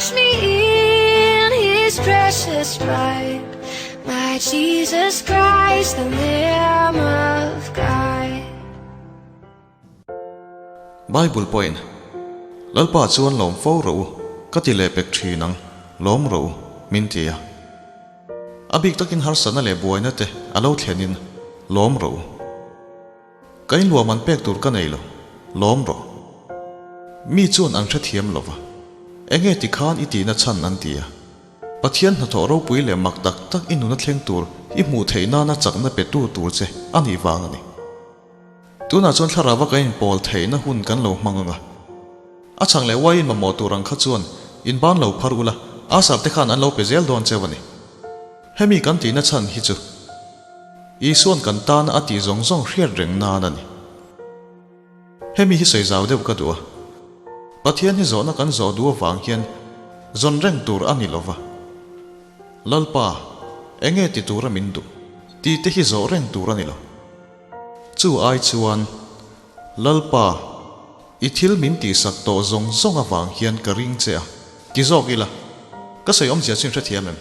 Wash me in His precious blood, my Jesus Christ, the Lamb of God. Bible pawhin, Lalpa chuan lawm fo rawh u, ka ti leh pek thin ang, lawm rawh u, min ti a. A bik takin harsatna leh buaina te a lo thlenin lawm rawh u. Ka inluam an pek tur ka nei lo, lawm rawh. Mi chuan an hrethiam lo va, Enge ti khan i tihna chhan an ti a. Pathian hnathawh ropui leh mak tak tak i nuna thleng tur i hmuh theih nana chakna petu tur che a nih vang a ni. Tunah chuan thlarau a kan inpawl theihna hun kan lo hmang ang a. A chhang leh uaiin mamawh tur ang kha chuan inban lo phar ula, Asar te khan an lo pe zel dawn cheu a ni. Hemi kan tihna chhan hi chu Isua'n kan tana a tih zawng zawng hriat reng nan a ni. Hemi hi sawi zau deuh ka duh a. Pathian hi zawhna kan zawh duh avang hian zawn reng tur a ni lova. Lalpa, enge ti tura min duh? Tih te hi zawh reng tur a ni lo. Chu ai chuan, Lalpa, i thil min tihsak tawh zawng zawng avang hian ka ring che a, ti zawk ila, ka sawi awmzia chu in hrethiam em?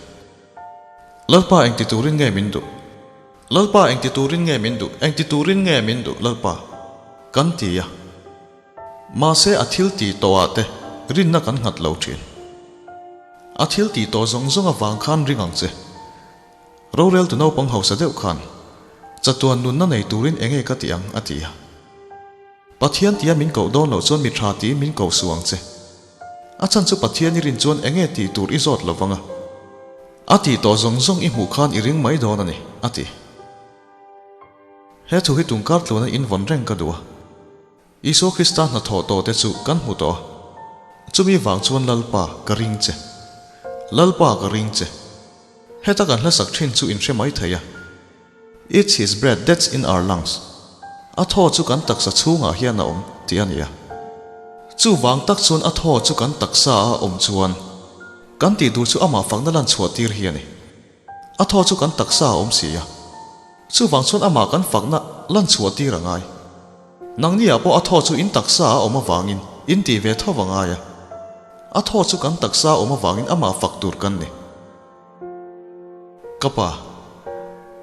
Lalpa engti turin nge min duh? Lalpa engti turin nge min duh? Engti turin nge min duh Lalpa? Kan ti a. Mahse a thil tih tawhah te rinna kan nghat lo thin. A thil tih tawh zawng zawng avang khan ring ang che. Roreltu naupang hausa deuh khan chatuan nunna nei turin enge ka ti ang a ti a. Pathian tia min koh dawn loh chuan mi tha tiin min ko suh ang che. A chhan chu Pathian i rin chuan enge tih tur i zawt lo vang a. A tih tawh zawng zawng i hmuh khan i ring mai dawn a ni, a ti. He thu hi tungkar tluana invawn reng ka duh a. Isua Krista hnathawh tawh te chu kan hmu tawh a. Chumi vang chuan Lalpa ka ring che. Lalpa ka ring che. Heta kan hlasak thin chu in hre mai thei a. It's his breath that's in our lungs. A thaw chu kan taksa chhungah hian a awm tih a ni a. Chuvang tak chuan a thaw chu kan taksa a awm chuan kan tih tur chu amah fakna lan chhuah tir hi a ni. A thaw chu kan taksa a awm si a. Chuvang chuan amah kan fakna lan chhuah tir a ngai. Nangniah pawh a thaw chu in taksa a awm avangin in tih ve tho a ngai a. A thaw chu kan taksa a awm avangin amah fak tur kan ni. Ka pa,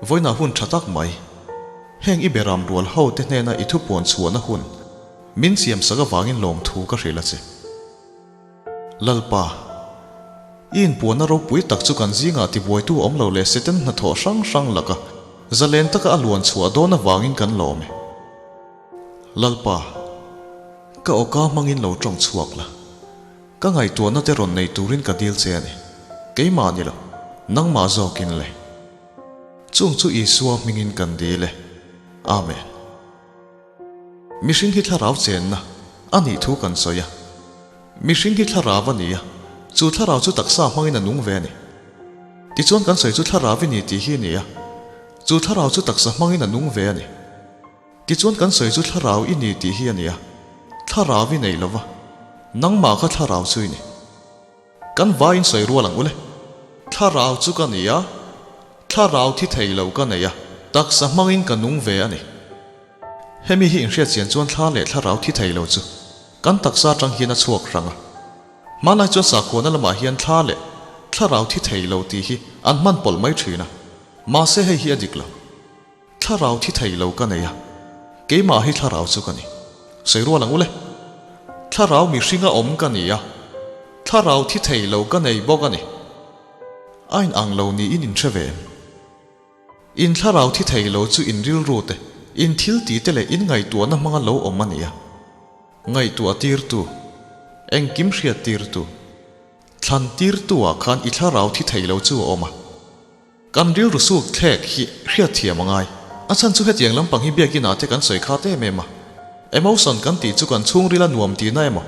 vawiinah hun tha tak mai. Heng i beram rual ho te hnena i thupuan chhuahna hun min siam sak avangin lawmthu ka hrilh a che. Lalpa, i inpuanna ropui tak chu kan zingah tibuaitu awm lo leh Satan hnathawh hrang hrang laka zalen taka a luan chhuah dawn avangin kan lawm e. Lalpa, ka awka hmangin lo tawng chhuak la. Ka ngaihtuahna te rawn nei turin ka dil che a ni. Keimah ni lo, nangmah zawkin le. Chung chu Isua hmingin kan dil e. Amen. Mihring hi thlarau chenna a nih thu kan sawi a. Mihring hi thlarau a ni a, chu thlarau chu taksa hmangin a nung ve a ni. Tichuan kan sawi chu thlarau i ni tih hi a ni a, chu thlarau chu taksa hmangin a nung ve a ni. Tichuan kan sawi chu thlarau i ni tih hi a ni a, thlarau i nei lova, nangmah kha thlarau chu i ni. Kan vaiin sawi rual ang ule. Thlarau chu ka ni a, thlarau thi thei lo ka nei a, taksa hmangin ka nung ve a ni. Hemi hi inhriatchian chuan thla leh thlarau thi thei lo chu kan taksa atang hian a chhuak hrang a. Hmanlai chuan sakhuana lamah hian thla leh thlarau thi thei lo tih hi an hman pawlh mai thin a, mahse hei hi a dik lo. Thlarau thi thei lo ka nei a, keimah hi thlarau chu ka ni. Sawi rual ang ule. Thlarau mihringa awm ka ni a, thlarau thi thei lo ka nei bawk a ni. A in ang lo niin in hre ve em? In thlarau thi thei lo chu in rilru te, in thil tih te leh in ngaihtuahna hmanga lo awm a ni a. Ngaihtuah tirtu, engkim hriat tirtu, thlan tirtu ah khan i thlarau thi thei lo chu a awm a. Kan rilru suk thlek hi hriatthiam a ngai. A chhan chu hetiang lampang hi biakinn ah te kan sawi khat em em a. Emotion kan tih chu kan chhungrila nuam tihna emaw,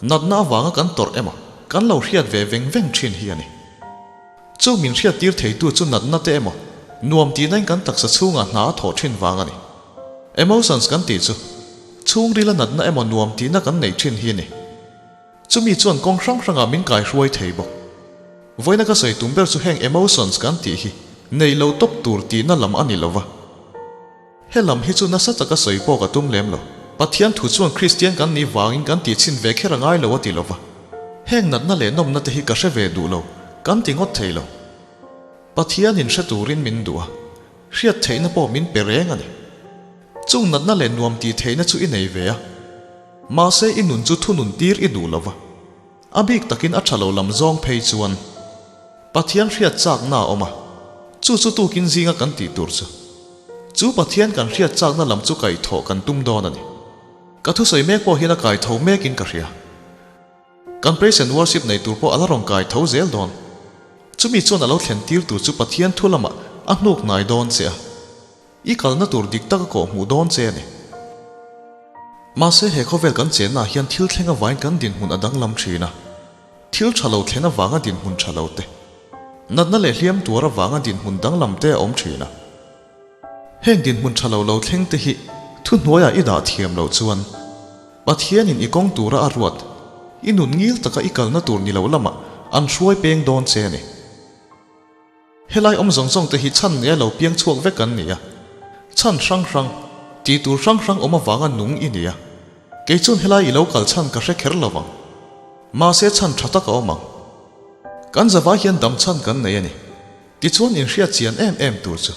natna avanga kan tawrh emaw kan lo hriat ve veng veng thin hi a ni. Chu min hriattir theitu chu natna te emaw, nuam tihna in kan taksa chhungah hna a thawh thin vang a ni. Emotions kan tih chu chhungrila natna emaw nuam tihna kan neih thin hi a ni. Chumi chuan kawng hrang hrangah min kaihruai thei bawk. Vawiina ka sawi tum ber chu heng emotions kan tih hi neih loh tawp tur tihna lam a ni lo va. He lam hi chu nasa taka sawi pawh ka tum lem lo. Pathian thu chuan Kristian kan nih vangin kan tih chhin ve kher a ngai lo a ti lo va. Heng natna leh nawmna te hi ka hre ve duh lo, kan ti ngawt thei lo. Pathianin hre turin min duh a, hriat theihna pawh min pe reng a ni. Chung natna leh nuam tih theihna chu i nei ve a, mahse i nun chu thunun tir i duh lo va, a bik takin a tha lo lam zawng phei chuan Pathian hriat chakna a awm a, chu chu tukin zinga kan tih tur chu. Chu Pathian kan hriat chakna lam chu kaihthawh kan tum dawn a ni. Ka thusawi mek pawh hian a kaitho mekin ka hria. Kan praise and worship nei tur pawh a la rawn kai tho zel dawn. Chumi chuan a lo thlen tir tur chu Pathian thu lamah a hnuk hnai dawn che a. I kalna tur dik tak a kawh hmuh dawn che a ni. Mahse he khawvel kan chennaah hian thil thleng avain kan dinhmun a danglam thin a. Thil tha lo thlen avanga dinhmun tha lo te, natna leh hliam tuar avanga dinhmun danglam te a awm thin a. Heng dinhmun tha lo lo thleng te hi thuhnuaiah i dah thiam loh chuan Pathianin i kawng tura a ruat, i nun ngil taka i kalna tur ni lo lamah an hruai peng dawn che a ni. Helai awm zawng zawng te hi chhan nia lo piang chhuak vek an ni a, chhan hrang hrang, tih tur hrang hrang awm avanga nung i ni a. Kei chuan helai i lo kal chhan ka hre kher lo vang. Mahse chhan tha tak a awm ang. Kan zavai hian dam chhan kan nei a ni. Tichuan inhriat chian em em tur chu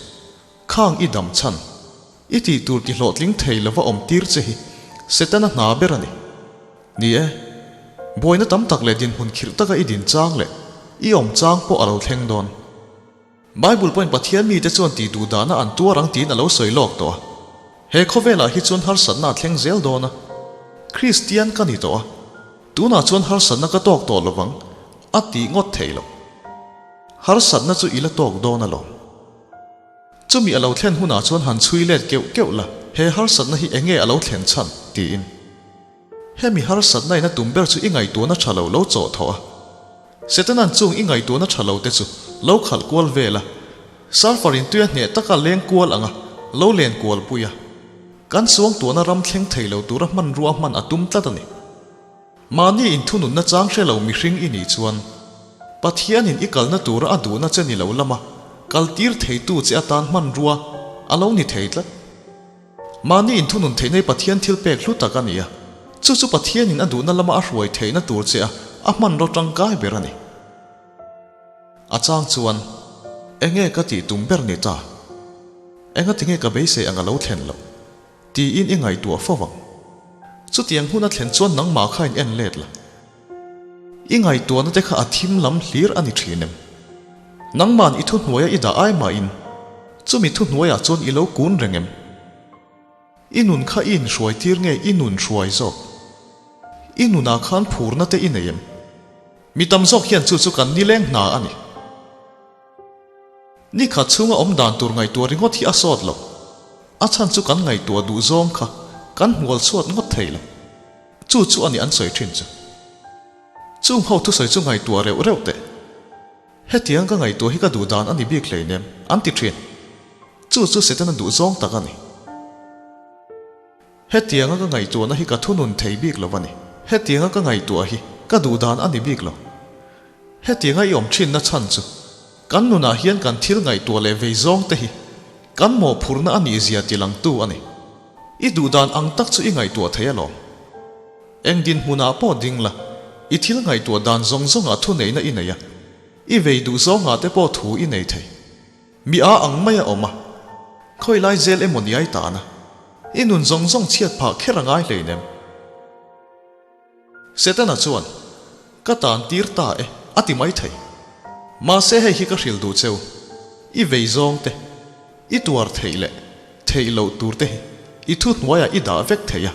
khang i dam chhan, i tih tur ti hlawhtling thei lova awm tir che hi Setana hna ber a ni. Ni e, buaina tam tak leh dinhmun khirh taka i din chang leh i awm chang pawh a lo thleng dawn. Bible pawhin Pathian mite chuan tih duh dahna an tuar ang tiin a lo sawi lawk tawh a. He khawvelah hi chuan harsatna a thleng zel dawn a. Kristian ka ni tawh a, tunah chuan harsatna ka tawk tawh lovang a tih ngawt thei lo. Harsatna chu i la tawk dawn alawm. Chumi a lo thlen hunah chuan han chhui let keuh keuh la, he harsatna hi enge a lo thlen chhan? tiin. Hemi harsatna in a tum ber chu i ngaihtuahna tha lo lo chawh thawh a. Setanan chung i ngaihtuahna tha lo te chu lo khalh kual vel a, sulfur in tuia hneh taka leng kual anga lo len kual pui a. Kan suangtuahna ram thleng thei lo tura hmanrua hman a tum tlat a ni. Mahni inthununna chang hre lo mihring i nih chuan Pathianin i kalna tura a duhna che ni lo lama kaltir theitu che atan hmanrua a lo ni thei tlat. Mahni inthunun theihna hi Pathian thil pek hlu tak a ni a, chu chu Pathianin a duhna lama a hruai theihna tur che a a hmanraw tangkai ber a ni. A chang chuan, Enge ka tih tum ber ni ta? Engatinge ka beisei ang a lo thlen loh? Tiin i ngaihtuah fo vang. Chutiang hun a thlen chuan nangmah kha in en let la. I ngaihtuahna te kha a thim lam hlir a ni thin em? Nangma'n i thuhnuaia i dah ai mahin chumi thuhnuaiah chuan i lo kun reng em? I nun kha i inhruai tir nge i nun hruai zawk? I nunah khan phurna te i nei em? Mi tam zawk hian chu chu kan nileng hna a ni. Ni khat chhunga awm dan tur ngaihtuah ringawt hi a sawt lo. A chhan chu kan ngaihtuah duh zawng kha kan hmual chhuat ngawt thei lo. Chu chu a ni an sawi thin chu. Chung ho thusawi chu ngaihtuah reuh reuh teh. Hetiang ka ngaihtuah hi ka duh dan a ni bik hleinem an ti thin. Chu chu Setana duh zawng tak a ni. Hetianga ka ngaihtuahna hi ka thunun thei bik lo a ni. Hetianga ka ngaihtuah hi ka duh dan a ni bik lo. Hetianga i awm thinna chhan chu kan nunah hian kan thil ngaihtuah leh vei zawng te hi kan mawhphurhna a nih zia tilangtu a ni. I duh dan ang tak chu i ngaihtuah thei alawm. Eng dinhmunah pawh ding la, i thil ngaihtuah dan zawng zawngah thuneihna i nei a, i vei duh zawngah te pawh thu i nei thei. Mi a ang mai a awm a, khawi lai zel emaw ni ai tan a, i nun zawng zawng chhiat phah kher a ngai hleinem. Setana chuan, Ka tan tir ta e, a ti mai thei. Mahse hei hi ka hrilh duh cheu, i vei zawng te, i tuar theih leh theih loh tur te hi i thu hnuaiah i dah vek thei a.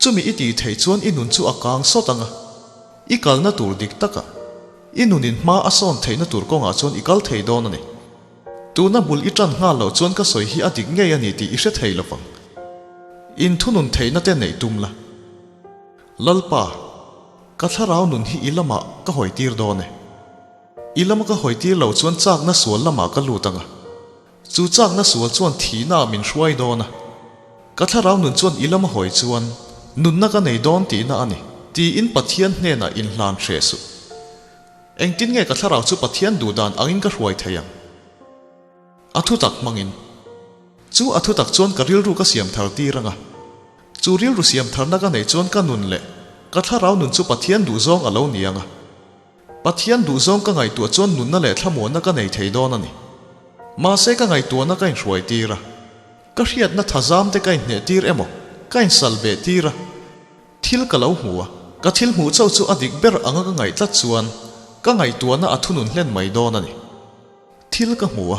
Chumi i tih theih chuan i nun chu a kang sawt ang a, i kalna tur dik takah, i nunin hma a sawn theihna tur kawngah chuan i kal thei dawn a ni. Tuna bul i tan nghal loh chuan ka sawi hi a dik ngei a ni tih i hre thei lo vang. Inthunun theihna te neih tum la. Lalpa, ka thlarau nun hi i lamah ka hawi tir dawn e. I lama ka hawi tir loh chuan chakna sual lamah ka lut ang a. Chu chakna sual chuan thihna ah min hruai dawn a. Ka thlarau nun chuan i lama hawi chuan nunna ka nei dawn tihna a ni, tiin Pathian hnenah inhlan hreh suh. Engtin nge ka thlarau chu Pathian duh dan angin ka hruai thei ang? A thutak hmangin. Chu a thutak chuan ka rilru ka siam thar tir ang a. Chu rilru siam tharna ka neih chuan ka nun leh. Ka thlarau nun chu Pathian duhzawng a lo ni ang a. Pathian duhzawng ka ngaihtuah chuan nunna leh thlamuanna ka nei thei dawn a ni. Mahse ka ngaihtuahna ka inhruai tir a. Ka hriatna thazam te ka inhneh tir emaw, ka insal beh tir a. Thil ka lo hmu a, ka thil hmuh chauh chu a dik ber anga ka ngaih tlat chuan ka ngaihtuahna a thunun hlen mai dawn a ni. Thil ka hmu a,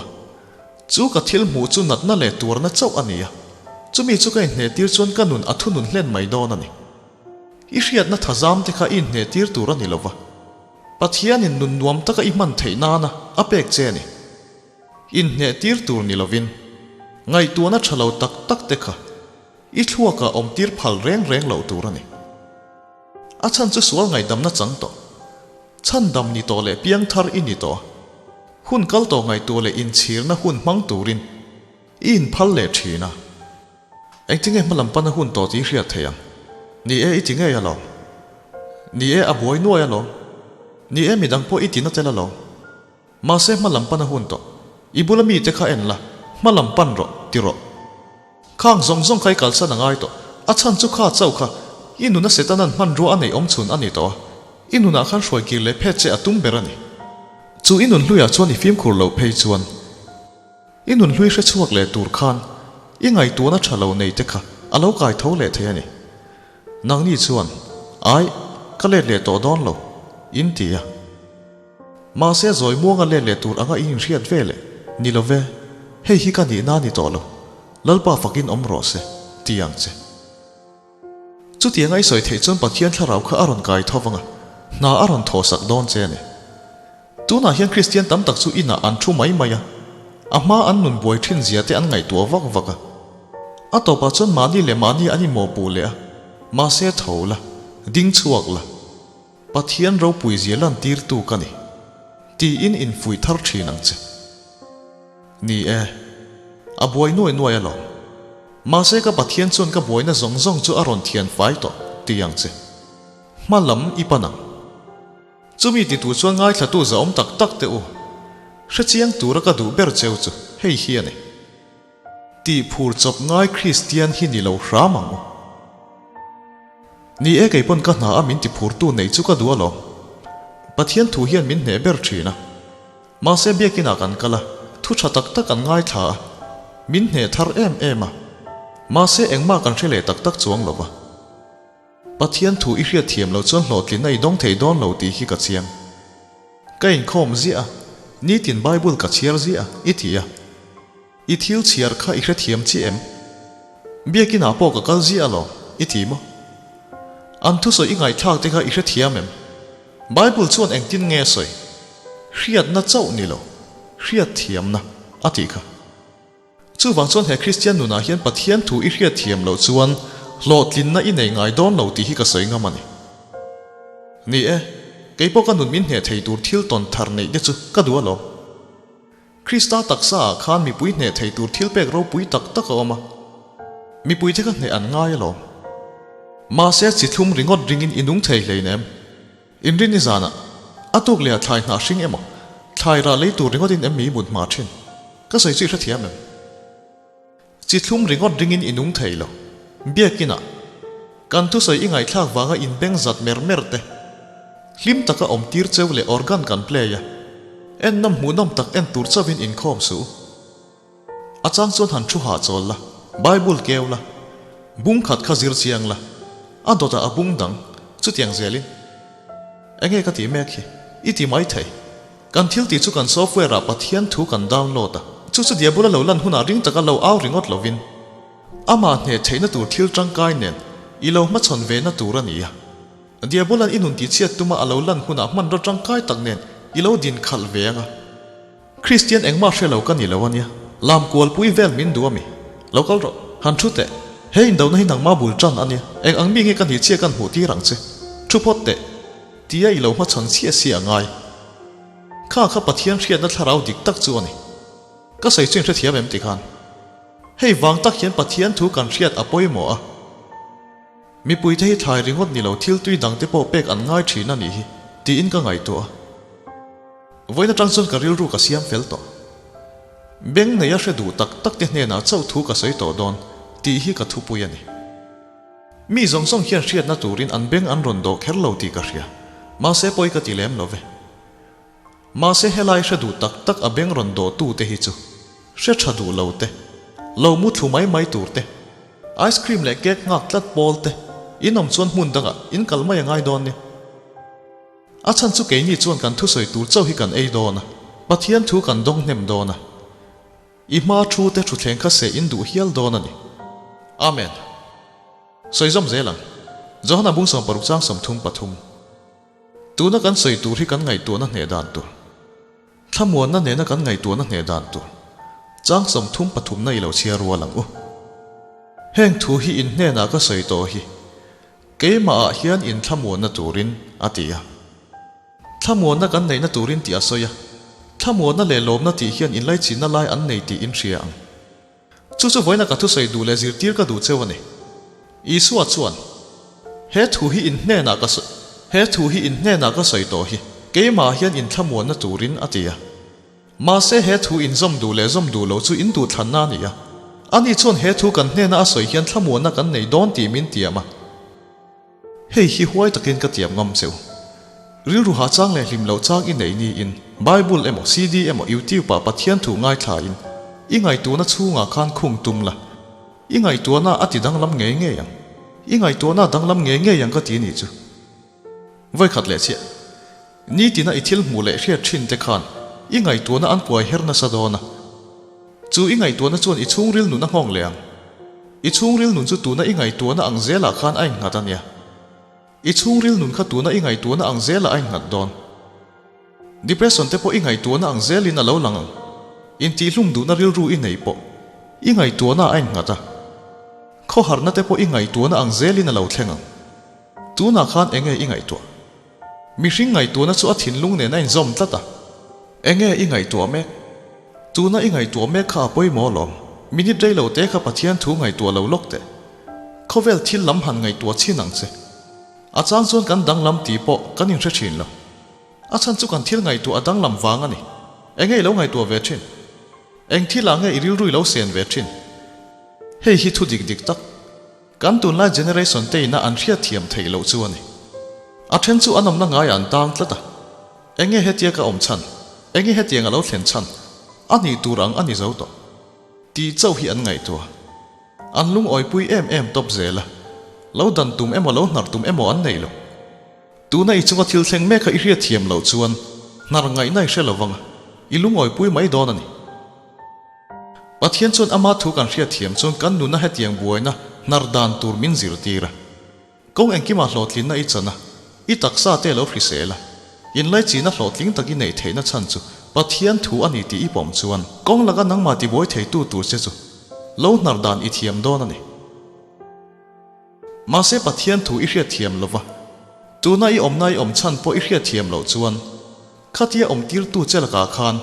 chu ka thil hmuh chu natna leh tuarna chauh a ni a, chumi chu ka inhneh tir chuan ka nun a thunun hlen mai dawn a ni. I hriatna thazam te kha i inhneh tir tur a ni lova, Pathianin nun nuam taka i hman theih nana a pek che a ni. Inhneh tir tur ni lovin, ngaihtuahna tha lo tak tak te kha I thluakah awm tir phal reng reng loh tur a ni. A chhan chu sual ngaihdamna chang tawh. Chhandam ni tawh leh piangthar i ni tawh a. Hun kal tawh ngaihtuah leh inchhirna hun hmang turin i inphal leh thin a. Engtinge hmalam pana hun tawh tih i hriat theih ang? Ni e, i ti ngei alawm. Ni e, a buai nuai alawm. Ni e, midang pawh i ti na tel alawm. Mahse hmalam pan a hun tawh. I bula mite kha en la, hmalam pan rawh, ti rawh. Khang zawng zawng kha i kalsan a ngai tawh. A chhan chu kha chauh kha i nuna Setanan hmanrua a neih awm chhun a ni tawh a. I nunah khan hruai kir leh phet che a tum ber a ni. Chu i nun hluiah chuan i fimkhur loh phei chuan i nun hlui hre chhuak leh tur khan i ngaihtuahna tha lo nei te kha a lo kai tho leh thei a ni. Nangni chuan, Ai, ka let leh tawh dawn lo, in ti a. Mahse zawi muanga let leh tur anga i inhriat ve leh ni lo ve, hei hi ka nihna a ni tawh lo, Lalpa fakin awm rawh se, ti ang che. Chutianga i sawi theih chuan Pathian thlarau kha a rawn kai tho vang a, hna a rawn thawhsak dawn che a ni. Tunah hian Kristian tam tak chu inah an thu mai mai a, a hma an nun buai thin zia te an ngaihtuah vak vak a. A tawpah chuan mahni leh mahni an inmawhpuh leh a, mahse tho la, ding chhuak la. Pathian ropui zia lantirtu ka ni, tiin infuih thar thin ang che. Ni e, a buai nuai nuai alawm. Mahse ka Pathian chuan ka buaina zawng zawng chu a rawn thian fai tawh, ti ang che. Hma lam i pan ang. Chumi titu chuan ngaithlatu zahawm tak tak teh u. Hrechiang tura ka duh ber cheu chu hei hi a ni. Tih phur chawp ngai Kristian hi ni lo hram ang u. Ni e kei pawn ka hna a min ti phurtu neih chu ka duh alawm. Pathian thu hian min hneh ber thin a. Mahse biakin ah kan kal a, thu tha tak tak an ngaithla a, min hneh thar em em a. Mahse engmah kan hre leh tak tak chuang lo va. Pathian thu i hriat thiam loh chuan hlawhtlinna i dawng thei dawn lo tih hi ka chiang. Ka inkhawm ziah a, nitin Bible ka chhiar ziah a, i ti a. I thil chhiar kha i hrethiam chiah em? Biakinah pawh ka kal ziah alawm, i ti maw? An thusawi i ngaihthlak te kha i hrethiam em? Bible chuan engtin nge sawi? Hriatna chauh ni lo, hriatthiamna, a tih kha. Chuvang chuan he Kristian nunah hian Pathian thu i hriatthiam loh chuan hlawhtlinna i nei ngai dawn lo tih hi ka sawi ngam a ni. Ni e, kei pawh ka nun min hneh thei tur thil tawn thar neih te chu ka duh alawm. Krista taksa ah khan mipui hneh thei tur thil pek ropui tak tak a awm a, mipui te kha hneh an ngai alawm. Mahse chi thlum ringawt ringin i nung thei hleinem. Inrin i zanah, a tuk leh ah thlai hnah hring emaw, thlai rah lei tur ringawtin em mi i mut hma thin? Ka sawi chu i hrethiam em? Chi thlum ringawt ringin i nung thei lo. Biakinah, kan thusawi i ngaihthlak vanga inbeng zat mer mer te, hlim taka awm tir cheu leh organ kan play a, ennawm hmuhnawm tak en tur chauhin inkhawm suh u. A chang chuan han thu hahchawl la, Bible keu la, bung khat kha zir chiang la, a dawtah a bung dang, chutiang zelin. Enge ka tih mek hi? I ti mai thei. Kan thil tih chu kan software ah Pathian thu kan download a, chu chu Diabula lo lan hunah ring taka lo au ringawt lovin, amah hneh theihna tur thil tangkai nen i lo hmachhawn ve na tur a ni a. Diabola'n i nun tihchhiat tuma a lo lan hunah hmanraw tangkai tak nen i lo din khalh ve ang a. Kristian engmah hre lo ka ni lo ania, lam kualpui vel min duh ami? Lo kal rawh, han thu teh. He indohna hi nangma bul tan ania, eng ang mi nge ka nih chiah kan hmuh tir ang che. Thu phawt teh. Tia i lo hmachhan chiah si a ngai. Kha kha Pathian hriatna thlarau dik tak chu a ni. Ka sawi chu in hrethiam em ti khan. Hei vang tak hian Pathian thu kan hriat a pawimawh a. Mipuite hi thlai ringawt ni lo thil tui dangte pawh pek an ngai thin a nih hi, tiin ka ngaihtuah a. Vawiin atang chuan ka rilru ka siam fel tawh. Beng nei a hre duh tak tak te hnenah chauh thu ka sawi tawh dawn tih hi ka thupui a ni. Mi zawng zawng hian hriatna turin an beng an rawn dawh kher lo tih ka hria. Mahse pawi ka ti lem lo ve. Mahse helai hre duh tak tak a beng rawn dawh tu te hi chu hre tha duh lo te, lo mu thlu mai mai tur te, ice cream leh cake nghak tlat pawl te in awm chuan hmun dangah in kal mai a ngai dawn nia. A chhan chu keini chuan kan thusawi tur chauh hi kan ei dawn a, Pathian thu kan dawng hnem dawn a. I hma thu te thuthleng kha seh in duh hial dawn a ni. Amen. Sawi zawm zel ang. Johana bung 60 chang 33. Tuna kan sawi tur hi kan ngaihtuahna hneh dan tur. Thlamuanna nena kan ngaihtuahna hneh dan tur. Chang 33 na i lo chhiar rual ang u. Heng thu hi in hnenah ka sawi tawh hi. Keimah ah hian in thlamuanna turin, a ti a. Thlamuanna kan neihna turin tih a sawi a. Thlamuanna leh lawmna tih hian inlaichinna lai an nei tih in hria ang. Chu chu vawiina ka thusawi duh leh zirtir ka duh cheu a ni. Isua chuan, He thu hi in hnenah ka he thu hi in hnenah ka sawi tawh hi, keimah hian in thlamuanna turin, a ti a. Mahse he thu in zawm duh leh zawm duh lo chu in duhthlanna a ni a. Ani chuan he thu kan hnena a sawi hian thlamuanna kan nei dawn tih min tiam a. Hei hi huai takin ka tiam ngam cheu. Rilru ha chang leh hlim loh chang i nei niin Bible emaw CD emaw YouTube ah Pathian thu ngaithla in i ngaihtuahna chhungah khan khung tum la. I ngaihtuahna a ti danglam ngei ngei ang. I ngaihtuahna a danglam ngei ngei ang ka ti nih chu. Vawikhat leh chiah. Nitina i thil hmuh leh hriat thin te khan i ngaihtuahna an kuai her nasa dawn a. Chu i ngaihtuahna chuan i chhungril nun a nghawng leh ang. I chhungril nun chu tuna i ngaihtuahna ang zelah khan a innghat a nia. I chhungril nun kha tuna i ngaihtuahna ang zelah a innghat dawn. Depression te pawh i ngaihtuahna ang zelin a lo lang ang. Intihhlum duhna rilru i nei pawh i ngaihtuahna a innghat a. Khawharna te pawh i ngaihtuahna ang zelin a lo thleng ang. Tunah khan enge i ngaihtuah? Mihring ngaihtuahna chu a thinlung nen a inzawm tlat a. Enge i ngaihtuah mek? Tuna i ngaihtuah mek kha a pawimawh alawm. Minute rei lo te kha Pathian thu ngaihtuah lo lawk teh. Khawvel thil lam han ngaihtuah chhin ang che. A chang chuan kan danglam tih pawh kan inhre thin lo. A chhan chu kan thil ngaihtuah a danglam vang a ni. Enge i lo ngaihtuah ve thin? Eng thil ah nge i rilru i lo sen ve thin? Hei hi thu dik dik tak. Kan tunlai generation te ina an hriatthiam theih loh chu a ni. A then chu an awmna ngaiah an tang tlat a. Enge hetia ka awm chhan? Enge hetiang a lo thlen chhan? A nih tur ang a ni zo tawh. Tih chauh hi an ngaihtuah. An lungawipui em em tawp zel a. Lo dan tum emaw lo hnar tum emaw an nei lo. Tuna i chunga thil thleng mek kha i hriatthiam loh chuan hnar ngaihna i hre lo vang a, i lungawipui mai dawn a ni. Pathian chuan ama thu kan hriatthiam chuan kan nuna hetiang buaina hnar dan tur min zirtir a. Kawng engkimah hlawhtlinna i chan a, i taksa te lo hrisel a, inlaichina hlawhtling tak i neih theihna chhan chu Pathian thu a ni tih i pawm chuan kawng laka nangmah tibuai theitu tur che chu lo hnar dan i thiam dawn a ni. Mahse Pathian thu i hriatthiam lova, tuna i awmna i awm chhan pawh i hriatthiam loh chuan khatia awmtirtu che lakah khan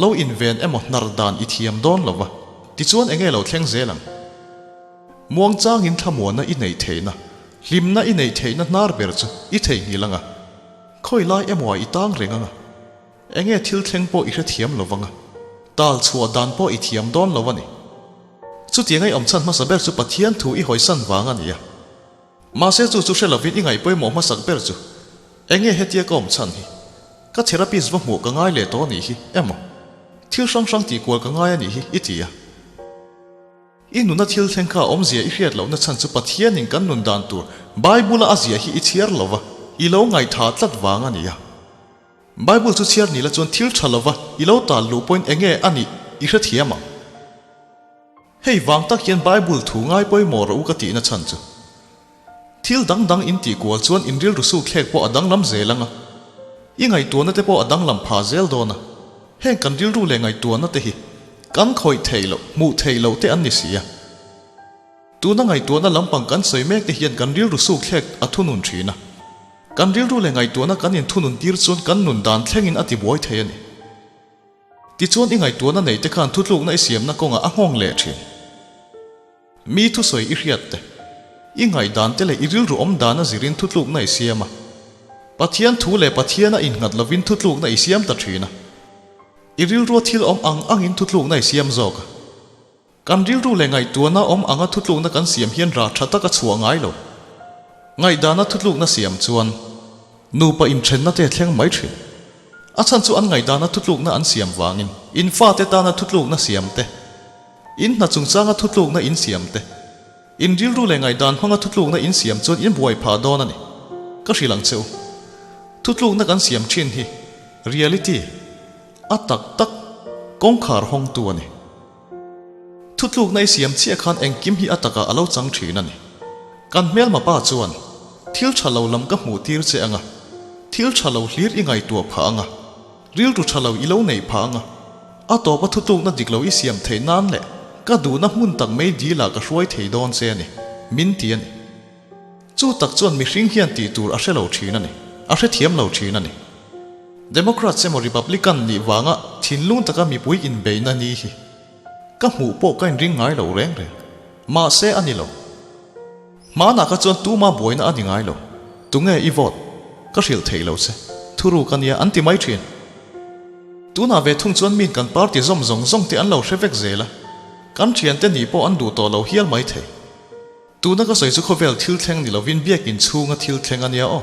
lo inven emaw hnar dan i thiam dawn lova, tichuan enge lo thleng zel ang? Muangchangin thlamuanna i neih theihna, hlimna i neih theihna hnar ber chu i theihnghilh anga, khawi lai emaw ah i tang reng anga, enge thil thleng pawh i hrethiam lovanga, tal chhuah dan pawh i thiam dawn lo a ni. Chutiang i awm chhan hmasa ber chu Pathian thu i hawisan vang a ni a. Mahse chu chu hre lovin i ngaihpawimawh hmasak ber chu enge hetia ka awm chhan hi? Ka therapist va hmuh ka ngai leh tawh a nih hi emaw? Thil hrang hrang tihkual ka ngai a nih hi i ti a. I nuna thil thleng kha a awmzia i hriat lohna chhan chu Pathianin kan nun dan tur Bible-a a zia hi i chhiar lova, i lo ngaihtha tlat vang a ni a. Bible chu chhiar ni la chuan thil tha lova i lo tal luh pawhin enge a nih i hrethiam ang. Hei vang tak hian Bible thu ngai pawimawh rawh u ka tihna chhan chu. Thil dang dang in tih kual chuan in rilru suk thlek pawh a danglam zel ang a. I ngaihtuahna te pawh a danglam phah zel dawn a. Heng kan rilru leh ngaihtuahna te hi kan khawih theih loh, hmuh theih loh te an ni si a. Tuna ngaihtuahna lampang kan sawi mek te hian kan rilru suk thlek a thunun thin a. Kan rilru leh ngaihtuahna kan inthunun tir chuan kan nun dan thlengin a tibuai thei a ni. Tichuan i ngaihtuahna nei te khan thutlukna i siamna kawngah a nghawng leh thin. Mi thusawi i hriat te, i ngaihdan te leh i rilru awm dan a zirin thutlukna i siam a. Pathian thu leh Pathian a innghat lovin thutlukna i siam ta thin a. I rilrua thil awm ang angin thutlukna i siam zawk a. Kan rilru leh ngaihtuahna awm anga thutlukna kan siam hian rah tha tak a chhuah ngai lo. Ngaihdana thutlukna siam chuan nupa inthenna te thleng mai thin. A chhan chu an ngaihdana thutlukna an siam vangin in fate tana thutlukna siam te, in hna chungchanga thutlukna in siam te, in rilru leh ngaihdan hmanga thutlukna in siam chuan in buai phah dawn a ni. Ka hrilh ang che u. Thutlukna kan siam thin hi reality, a tak tak, kawngkhar hawngtu a ni. Thutlukna i siam chiah khan engkim hi a takah a lo chang thin a ni. Kan hmelma pa chuan, Thil tha lo lam ka hmuh tir che anga, thil tha lo hlir i ngaihtuah phah anga, rilru tha lo i lo neih phah anga, a tawpa thutlukna dik lo i siam theih nan leh ka duhna hmun tak mai dil ah ka hruai thei dawn che a ni, min ti a ni. Chu tak chuan mihring hian tih tur a hre lo thin a ni, a hrethiam lo thin a ni. Democrats emaw Republican nih vanga thinlung taka mipui inbeihna ni hi ka hmuh pawh ka inring ngai lo reng reng. Mahse a ni lo. Hmanah kha chuan tuma buaina a ni ngai lo. Tunge i vote? Ka hrilh theih lo che. Thuruk a nia an ti mai thin. Tunah ve thung chuan min kan party zawm zawng zawng te an lo hre vek zel a. Kan thiante nih pawh an duh tawh lo hial mai thei. Tuna ka sawi chu khawvel thil thleng ni lovin biakin chhunga thil thleng a nia aw.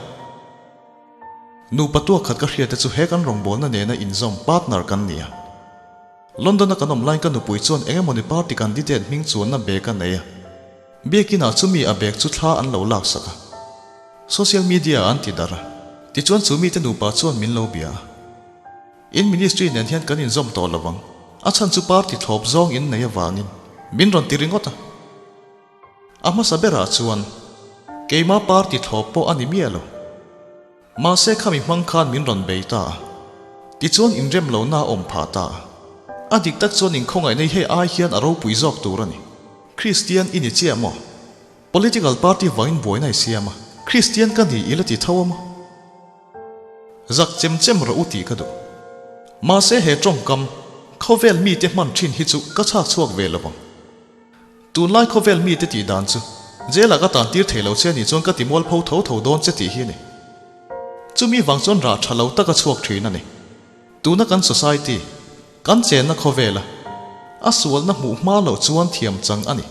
Nupa tuak khat ka hriat te chu he kan rawngbawlna nena inzawm partner kan ni a. London a kan awm laiin ka nupui chuan eng emawni party candidate hming chuanna bag a nei a. Biakin ah chumi a bag chu thla an lo laksak a. Social media ah an ti darh a. Tichuan chu mite nupa chuan min lo bia a. In ministry nen hian kan inzawm tawh lo ang. A chhan chu party thlawp zawng in nei avangin min rawn ti ringawt a. A hmasa berah chuan keima party thlawp pawh a ni miah lo. Mahse khami hmang khan min rawn bei ta a. Tichuan inrem lohna a awm phah ta a. A dik tak chuan inkhawngaihna hi hei ai hian a ropui zawk tur a ni. Kristian i ni chiah maw? Political party vangin buaina i siam a, Kristian ka ni ila ti tho a maw? Zak chem chem rawh u tih ka duh. Mahse he tawngkam, khawvel mite hman thin hi chu ka chhak chhuak ve lo vang. Tunlai khawvel mite tih dan chu jail ah ka tan tir thei lo che anih chuan ka ti mualpho tho tho dawn che tih hi a ni. Chumi vang chuan rah tha lo tak a chhuak thin a ni. Tuna kan society, kan chenna khawvela a sualna hmuh hma loh chuan thiam chang a ni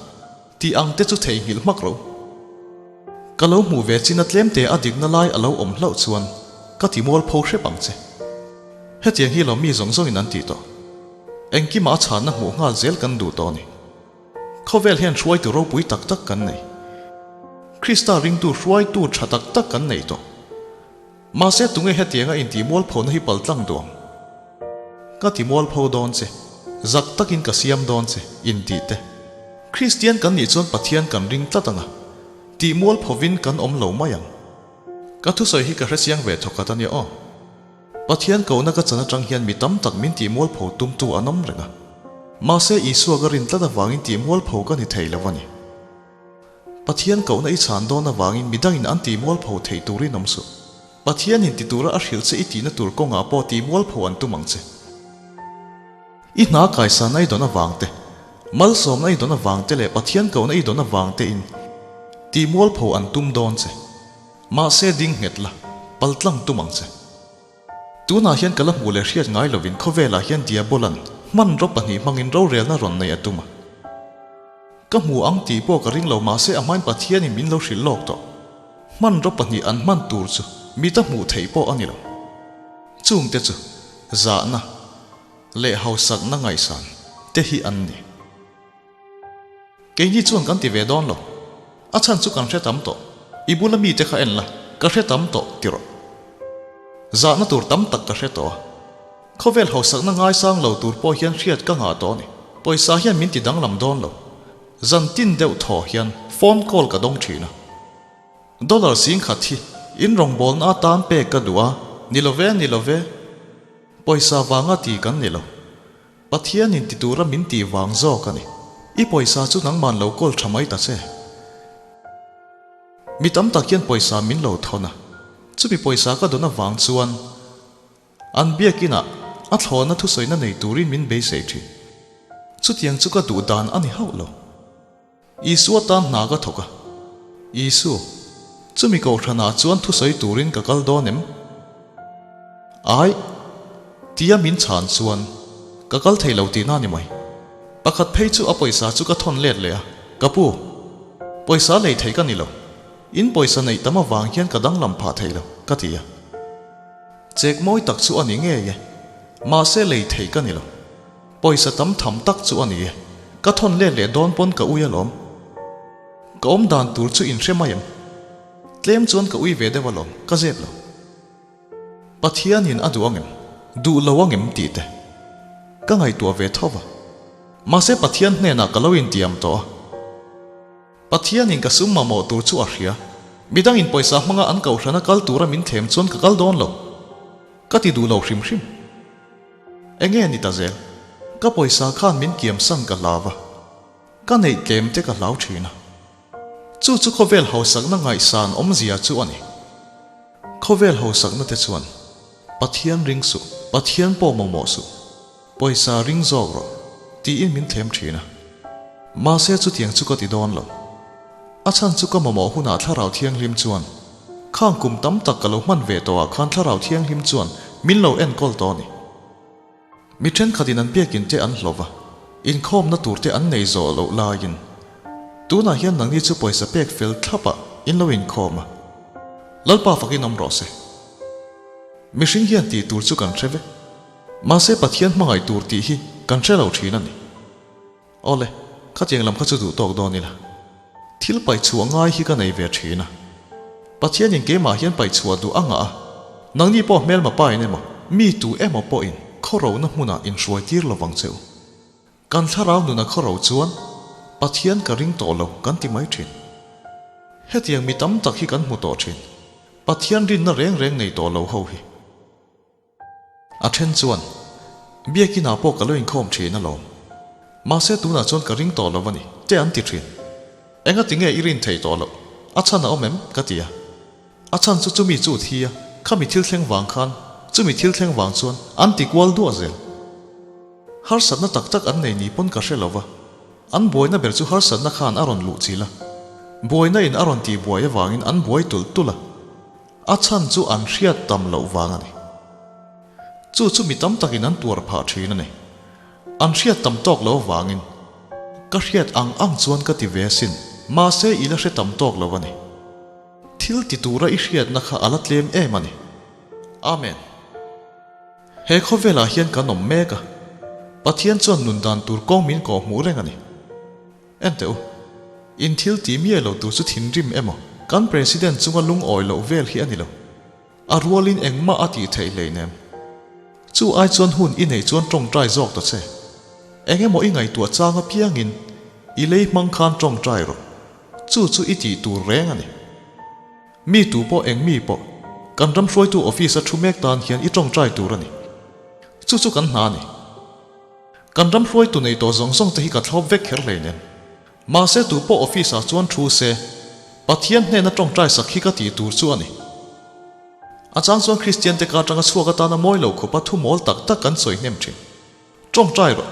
tih ang te chu theihnghilh hmak ro. Ka lo hmuh ve chin a tlemte a dikna lai a lo awm hlauh chuan ka ti mualpho hrep ang che. Hetiang hi lo mi zawng zawngin an tih tawh. Engkimah a chhanna hmuh nghal zel kan duh tawh a ni. Khawvel hian hruaitu ropui tak tak kan nei. Krista ringtu hruaitu tha tak tak kan nei tawh. Mahse tunge hetianga intih mualphona hi paltlang duh ang? Ka ti mualpho dawn che, zak takin ka siam dawn che, intih te. Kristian kan nih chuan Pathian kan ring tlat ang a, tih mualphovin kan awm lo mai ang. Ka thusawi hi ka hrechiang ve thawkhat a nia aw. Pathian kohna ka chan atang hian mi tam tak min tih mualpho tumtu an awm reng a. Mahse Isua ka rin tlat avangin tih mualpho ka ni thei lo a ni. Pathian kohna i chhan dawn avangin mi dangin an tih mualpho theih turin awm suh. Pathianin ti tura a hrilh che i tihna tur kawngah pawh tih mualpho an tum ang che. I hna kaisanna i dawn avang te, malsawmna i dawn avang te leh Pathian kohna i dawn avang tein tih mualpho an tum dawn che. Mahse ding nghet la, pal tlang tum ang che. Tunah hian ka la hmuh leh hriat ngai lovin khawvelah hian Diabolan hmanraw pahnih hmangin rorelna rawn nei a tum a. Ka hmu ang tih pawh ka ring lo mahse a hmain Pathianin min lo hrilh lawk tawh. Hmanraw pahnih an hman tur chu mita hmuh theih pawh a ni lo. Chungte chu zahna leh hausakna ngaihsan te hi an ni. Keini chuan kan ti ve dawn lo. A chhan chu kan hre tam tawh. I bula mite kha en la, ka hre tam tawh ti rawh. Zahna tur tam tak ka hre tawh a. Khawvel hausakna ngaisang lo tur pawh hian hriat ka ngah tawh a ni. Pawisa hian min ti danglam dawn lo. Zan tin deuh thaw hian phone call ka dawng thin a. Dollar singkhat hi in rawngbawlna atan pek ka duh a, ni lo ve, ni lo ve. Pawisa vanga ti kan ni lo. Pathianin ti tura min tih vang zawk a ni. I pawisa chu nangman lo kawl tha mai ta che. Mi tam tak hian pawisa min lo thawn a, chumi pawisa ka dawn avang chuan an biakinah a thlawhna thusawina nei turin min beisei thin. Chutiang chu ka duh dan a ni hauh lo. Isua tan hna ka thawk a. Isu, chumi kohhranah chuan thusawi turin ka kal dawn em? Ai, tia min chhan chuan ka kal thei lo tihna a ni mai. Pakhat phei chu a pawisa chu ka thawn let leh a, Ka pu, pawisa lei thei ka ni lo. In pawisa neih tam avang hian ka danglam phah thei lo, ka ti a. Chek mawi tak chu a ni ngei e. Mahse lei thei ka ni lo. Pawisa tam tham tak chu a ni e. Ka thawn let leh dawn pawn ka ui alawm. Ka awm dan tur chu in hre mai em? Tlem chuan ka ui ve deuh alawm, ka zep lo. Pathianin a duh angem? Duh lo angem tih te ka ngaihtuah ve tho va. Mahse Pathian hnenah ka lo intiam tawh a. Pathianin ka sum mamawh tur chu a hria. Midangin pawisa hmanga an kohhrana kal tura min thlem chuan ka kal dawn lo. Ka ti duh lo hrim hrim. Enge ni ta zel? Ka pawisa khan min kiamsan ka hlau va. Ka neih tlem te ka hlau thin a. Chu chu khawvel hausakna ngaihsan awmzia chu a ni. Khawvel hausakna te chuan Pathian ring suh, Pathian pawh mamawh suh, pawisa ring zawk rawh tiin min thlem thin a. Mahse chutiang chu ka ti dawn lo. A chhan chu ka mamawh hunah Thlarau Thianghlim chuan khang kum tam tak ka lo hman ve tawhah khan Thlarau Thianghlim chuan min lo enkawl tawh a ni. Mi thenkhatin an biakin te an hlawh va, inkhawmna tur te an nei zawh loh laiin tunah hian nangni chu pawisa pek fel thlapah in lo inkhawm a, Lalpa fakin awm rawh se. Mihring hian tih tur chu kan hre vek, mahse Pathian hmangaih tur tih hi kan hre lo thin a ni. Awle, khatiang lam kha chu duh tawk dawn ila. Thil paih chhuah ngai hi ka nei ve thin a. Pathianin keimah hian paih chhuah duh a ngah a, nangni pawh hmelma pa in emaw, mi tu emaw pawhin khawrohna hmunah inhruai tir lo vang che u. Kan thlarau nuna khawro chuan Pathian ka ring tawh lo kan ti mai thin. Hetiang mi tam tak hi kan hmu tawh thin. Pathian rinna reng reng nei tawh lo ho hi. A then chuan, Biakinah pawh ka lo inkhawm thin alawm. Mahse tunah chuan ka ring tawh lo a ni, te an ti thin. Enga ti nge i rin thei tawh loh? A chhan a awm em? ka ti a. A chhan chu chumi chu thi a, khami thil thleng vang khan, chumi thil thleng vang chuan an ti kual duah zel. Harsatna tak tak an nei ni pawn ka hre lo va, an buaina ber chu harsatna khan a rawn luh chilh a. Buaina in a rawn tih buai avangin an buai tulh tulh a. A chhan chu an hriat tam loh vang a ni. Chu chu mi tam takin an tuar phah thin a ni. An hriat tam tawk lo avangin ka hriat ang ang chuan ka ti ve asin, mahse i la hre tam tawk lo a ni. Thil ti tura i hriatna kha a la tlem em a ni. Amen. He khawvelah hian kan awm mek a, Pathian chuan nun dan tur kawng min kawhhmuh reng a ni. Enteh u, in thil tih miah lo tur chu thinrim emaw, kan President chunga lungawi loh vel hi a ni lo. A rualin engmah a tih theih hleinem. Chu ai chuan hun i neih chuan tawngtai zawk ta che. Eng emaw i ngaihtuah chang apiangin i lei hmang khan tawngtai rawh. Chu chu i tih tur reng a ni. Mi tu pawh eng mi pawh, kan ram hruaitu office a thu mek tan hian i tawngtai tur a ni. Chu chu kan hna a ni. Kan ram hruaitu nei tawh zawng zawng te hi ka thlawp vek kher hleinem. Mahse tu pawh office ah chuan thu se, Pathian hnena tawngtai sak hi ka tih tur chu a ni. A chang chuan Kristian te ka atanga chhuak atana mawi lo khawpa thu mawl tak tak kan sawi hnem thin. Tawngtai rawh.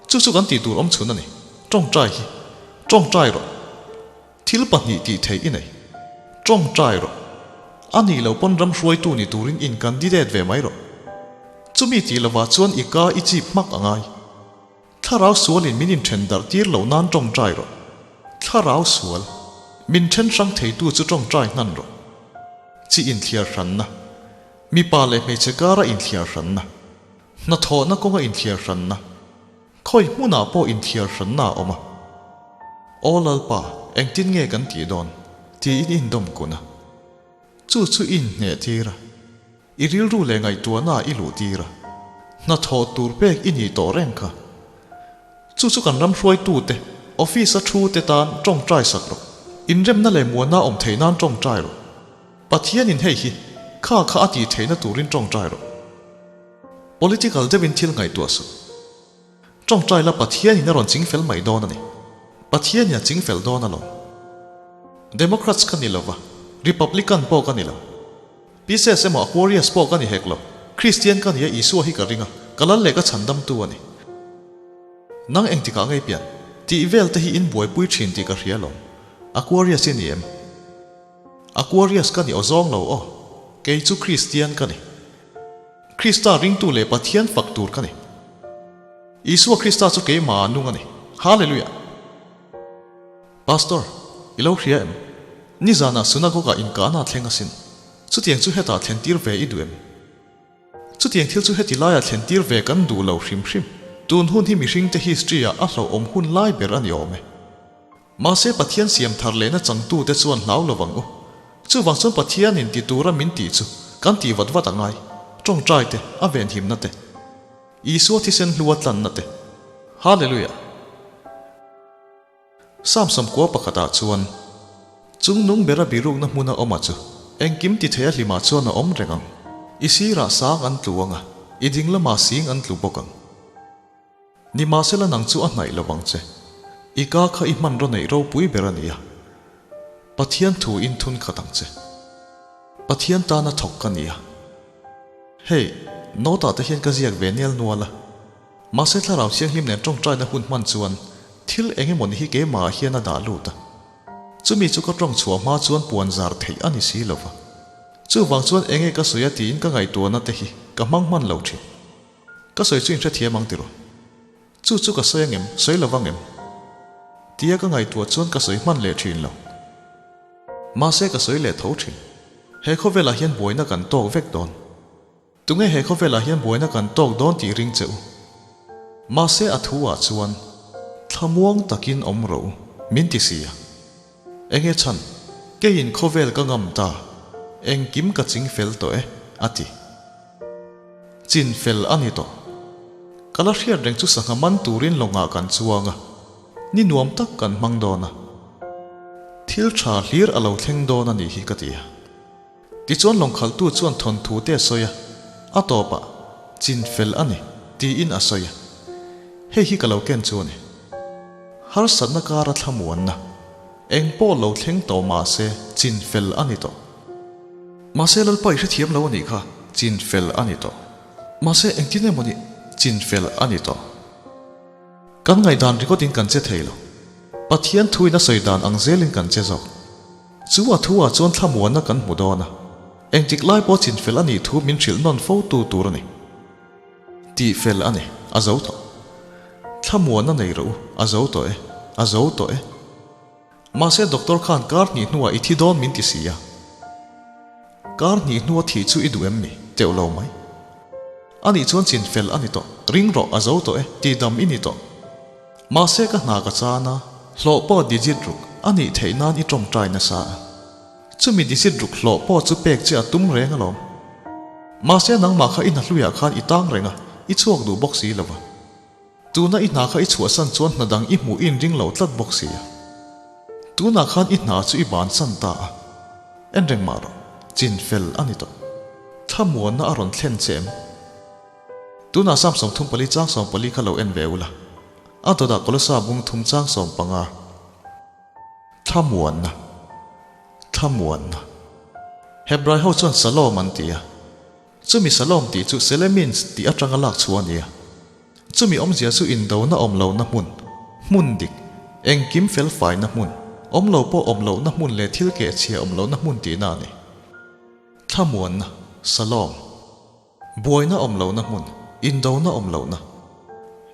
Chu chu kan tih tur awm chhun a ni. Tawngtai hi. Tawngtai rawh. Thil pahnih tih theih i nei. Tawngtai rawh. A nih loh pawn ram hruaitu ni turin in candidate ve mai rawh. Chumi tih lovah chuan i ka i chip hmak a ngai. Thlarau sualin min inthen darh tir loh nan tawngtai rawh. Thlarau sual, min then hrang theitu chu tawngtai hnan rawh. Chi inthliar hranna, mipa leh hmeichhe kara inthliar hranna, hnathawhna kawnga inthliar hranna, Khawi hmunah pawh inthiar hranna a awm a. Aw Lalpa, engtin nge kan tih dawn? tiin i indawm kun a. Chu chu i inhneh tir a, i rilru leh ngaihtuahnaah i luh tir a, hnathawh tur pek i nih tawh reng kha. Chu chu kan ram hruaitute, office-a thute tan tawngtai sak rawh. Inremna leh muana awm theih nan tawngtai rawh. Pathianin hei hi kha kha a tih theihna turin tawngtai rawh. Political deuhin thil ngaihtuah suh. Tawngtai la Pathianin a rawn ching fel mai dawn a ni. Pathianin a ching fel dawn alawm. Democrats ka ni lova, Republican pawh ka ni lo. Pisces emaw Aquarius pawh ka ni hek lo. Kristian ka ni a, Isua hi ka ring a, ka lal leh ka chhandamtu a ni. Nang engtikah ngei pian? Tih vel te hi in buaipui thin tih ka hria alawm. Aquarius i ni em? Aquarius ka ni aw zawng lo aw. Kei chu Kristian ka ni. Krista ringtu leh Pathian fak tur ka ni. Isua Krista chu keimah nung a ni. Hallelujah! Pastor, i lo hria em? Nizanah synagogue-ah inkahna a thleng asin. Chutiang chu hetah thlentir ve i duh em? Chutiang thil chu heti laiah thlentir ve kan duh lo hrim hrim. Tun hun hi mihringte history-ah a hlauhawm hun lai ber a ni awm e. Mahse Pathian siam thar lehna changtute chuan hlau lo vang u. Chuvang chuan Pathianin ti tura min tih chu kan tih vat vat a ngai. Tawngtai te, a venhimna te. Isua thisen hlua tlanna te. Hallelujah! Psalm 91 ah chuan, Chungnung bera birukna hmuna awma chu engkim ti thei a hlimah chuan a awm reng ang. I sirah sang an tlu ang a, i ding lamah sing an tlu bawk ang. Nimahsela nang chu a hnaih lo vang che. I ka kha i hmanraw neih ropui ber a ni a. Pathian thu in thun khat ang che. Pathian tana thawk ka ni a. Hei, note ah te hian ka ziak ve nel nual a. Mahse thlarau thianghlim nen tawngtaina hun hman chuan thil eng emaw ni hi keimahah hian a dah lut a. Chumi chu ka tawng chhuah hma chuan puan zar theih a ni si lo va. Chuvang chuan enge ka sawi a tiin ka ngaihtuahna te hi ka hmang hman lo thin. Ka sawi chu inhrethiam ang tiraw? Chu chu ka sawi angem, sawi lo vangem? Tia ka ngaihtuah chuan ka sawi hman leh thin lo. Mahse ka sawi leh tho thin. He khawvelah hian buaina kan tawk vek dawn. Tunge he khawvelah hian buaina kan tawk dawn tih ring che u. Mahse a thu ah chuan thlamuang takin awm rawh u, min ti si a. Enge chhan, keiin khawvel ka ngam ta, engkim ka ching fel tawh e, a ti. Chin fel a ni tawh. Ka la hriat reng chu sangha man turin lawngah kan chuang a, ni nuam tak kan hmang dawn a. Thil tha hlir a lo thleng dawn a nih hi ka ti a. Tichuan lawngkhaltu chuan thawnthu te a sawi a, a tawpah, Chin fel a ni, tiin a sawi a. Hei hi ka lo ken chu a ni. Harsatna kara thlamuanna, eng pawh lo thleng tawh mahse chin fel a ni tawh. Mahse Lalpa i hrethiam lo a nih kha, chin fel a ni tawh. Mahse engtin emaw ni, chin fel a ni tawh. Kan ngaihdan ringawtin kan che thei lo. Pathian thuin a sawi dan ang zelin kan che zawk. Chu a thu ah chuan thlamuanna kan hmu dawn a, engtik lai pawh chinfel a nih thu min hrilh nawn fo tu tur a ni. Tih fel a ni, a zo tawh. Thlamuanna nei rawh u, a zo tawh e, a zo tawh e. Mahse doctor khan kar hnih hnuah i thi dawn min ti si a. Kar hnih hnua thih chu i duh em ni? Teuh lo mai. A nih chuan chinfel a ni tawh, ring rawh, a zo tawh e, tihdam i ni tawh. Mahse ka hna ka chan a, hlawh pawh digit ruk a nih theih nan i tawngtai nasa a. Chumi digit ruk hlawh pawh chu pek che a tum reng alawm. Mahse nangmah kha i hna hluiah khan i tang reng a, i chhuak duh bawk si lova. Tuna i hna kha i chhuahsan chuan hna dang i hmuh i inring lo tlat bawk si a. Tunah khan i hna chu i bansan ta a. En reng mah rawh, chin fel a ni tawh. Thlamuanna a rawn thlen che em? Tunah Psalm 34 chang 14 kha lo en ve ula. A dawtah Kolosa bung thum chang 15. Thlamuanna. Thlamuanna. Hebrai ho chuan Salom an ti a. Chumi Salom tih chu Selemins tih atanga lak chhuah a ni a. Chumi awmzia chu indona awm lohna hmun, hmun dik, engkim fel faina hmun, awm lo pawh awm lohna hmun leh thil kehchhia awm lohna hmun tihna a ni. Thlamuanna, Salom. Buaina awm lohna hmun, indona awm lohna,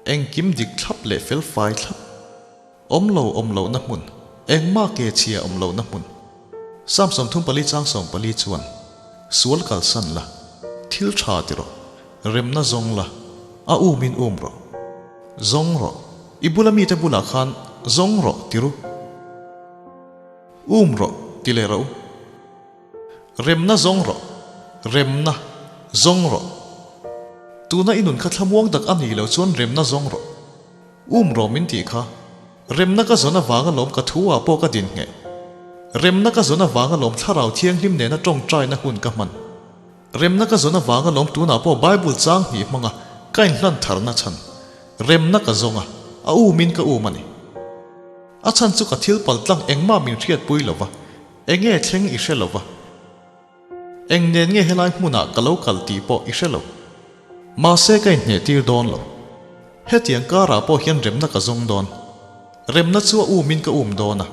engkim dik thlap leh fel fai thlap, awm lo awm lohna hmun, engmah kehchhia awm lohna hmun. Psalm 34 chang 14 chuan, Sual kalsan la, thil tha ti rawh, remna zawng la, a umin um rawh. Zawng rawh, i bula mite bulah khan zawng rawh ti ru. Um rawh ti leh rawh u. Remna zawng rawh, remna zawng rawh. Tuna i nun kha thlamuang tak a nih loh chuan remna zawng rawh. Um rawh min tih kha. Remna ka zawn avanga lawm ka thu ah pawh ka din ngheh. Remna ka zawn avanga lawm thlarau thianghlim nena tawngtaina hun ka hman. Remna ka zawn avanga lawm tunah pawh Bible chang hnih hmanga ka inhlan tharna chhan. Remna ka zawng a, a umin ka um a ni. A chhan chu ka thil paltlang engmah min hriatpui lova. Enge thleng i hre lo va? Eng nen nge helai hmunah ka lo kal tih pawh i hre lo. Mahse ka inhneh tir dawn lo. Hetiang karah pawh hian remna ka zawng dawn. Remna chu a umin ka um dawn a.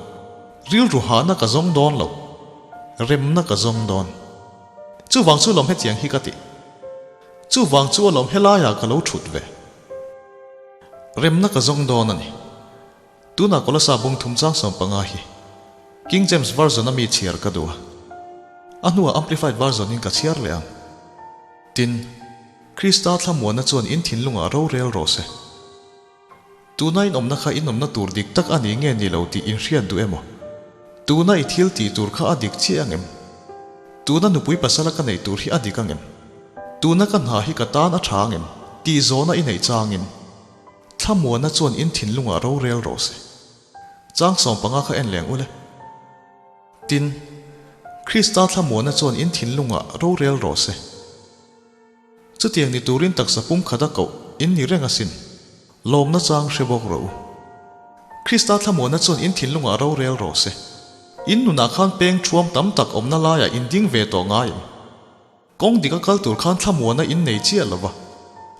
Rilru hahna ka zawng dawn lo. Remna ka zawng dawn. Chuvang chu lawm hetiang hi ka ti. Chuvang chu alawm helaiah ka lo thut ve. Remna ka zawng dawn a ni. Tunah Kolosa bung thum chang 15 hi. King James Version a mi chhiar ka duh a. A hnuah Amplified Version in ka chhiar leh ang. Tin, Krista thlamuanna chuan in thinlungah rorel rawh se. Tuna in awmna kha in awmna tur dik tak a ni nge ni lo tih in hriat duh emaw? Tuna i thil tih tur kha a dik chiah ang em? Tuna nupui pasala ka neih tur hi a dik ang em? Tuna ka hna hi ka tan a tha ang em? Tih zawhna i neih changin thlamuanna chuan in thinlungah rorel rawh se. Chang 15 kha en leng ule. Tin, Krista thlamuanna chuan in thinlungah rorel rawh se. Chutiang ni turin taksa pumkhat a koh in ni reng asin. Lawmna chang hre bawk rawh u. Krista thlamuanna chuan in thinlungah rorel rawh se. In nunah khan peng thuam tam tak awmna laiah in ding ve tawh ngai em? Kawng dik a kal tur khan thlamuanna in nei chiah lo va.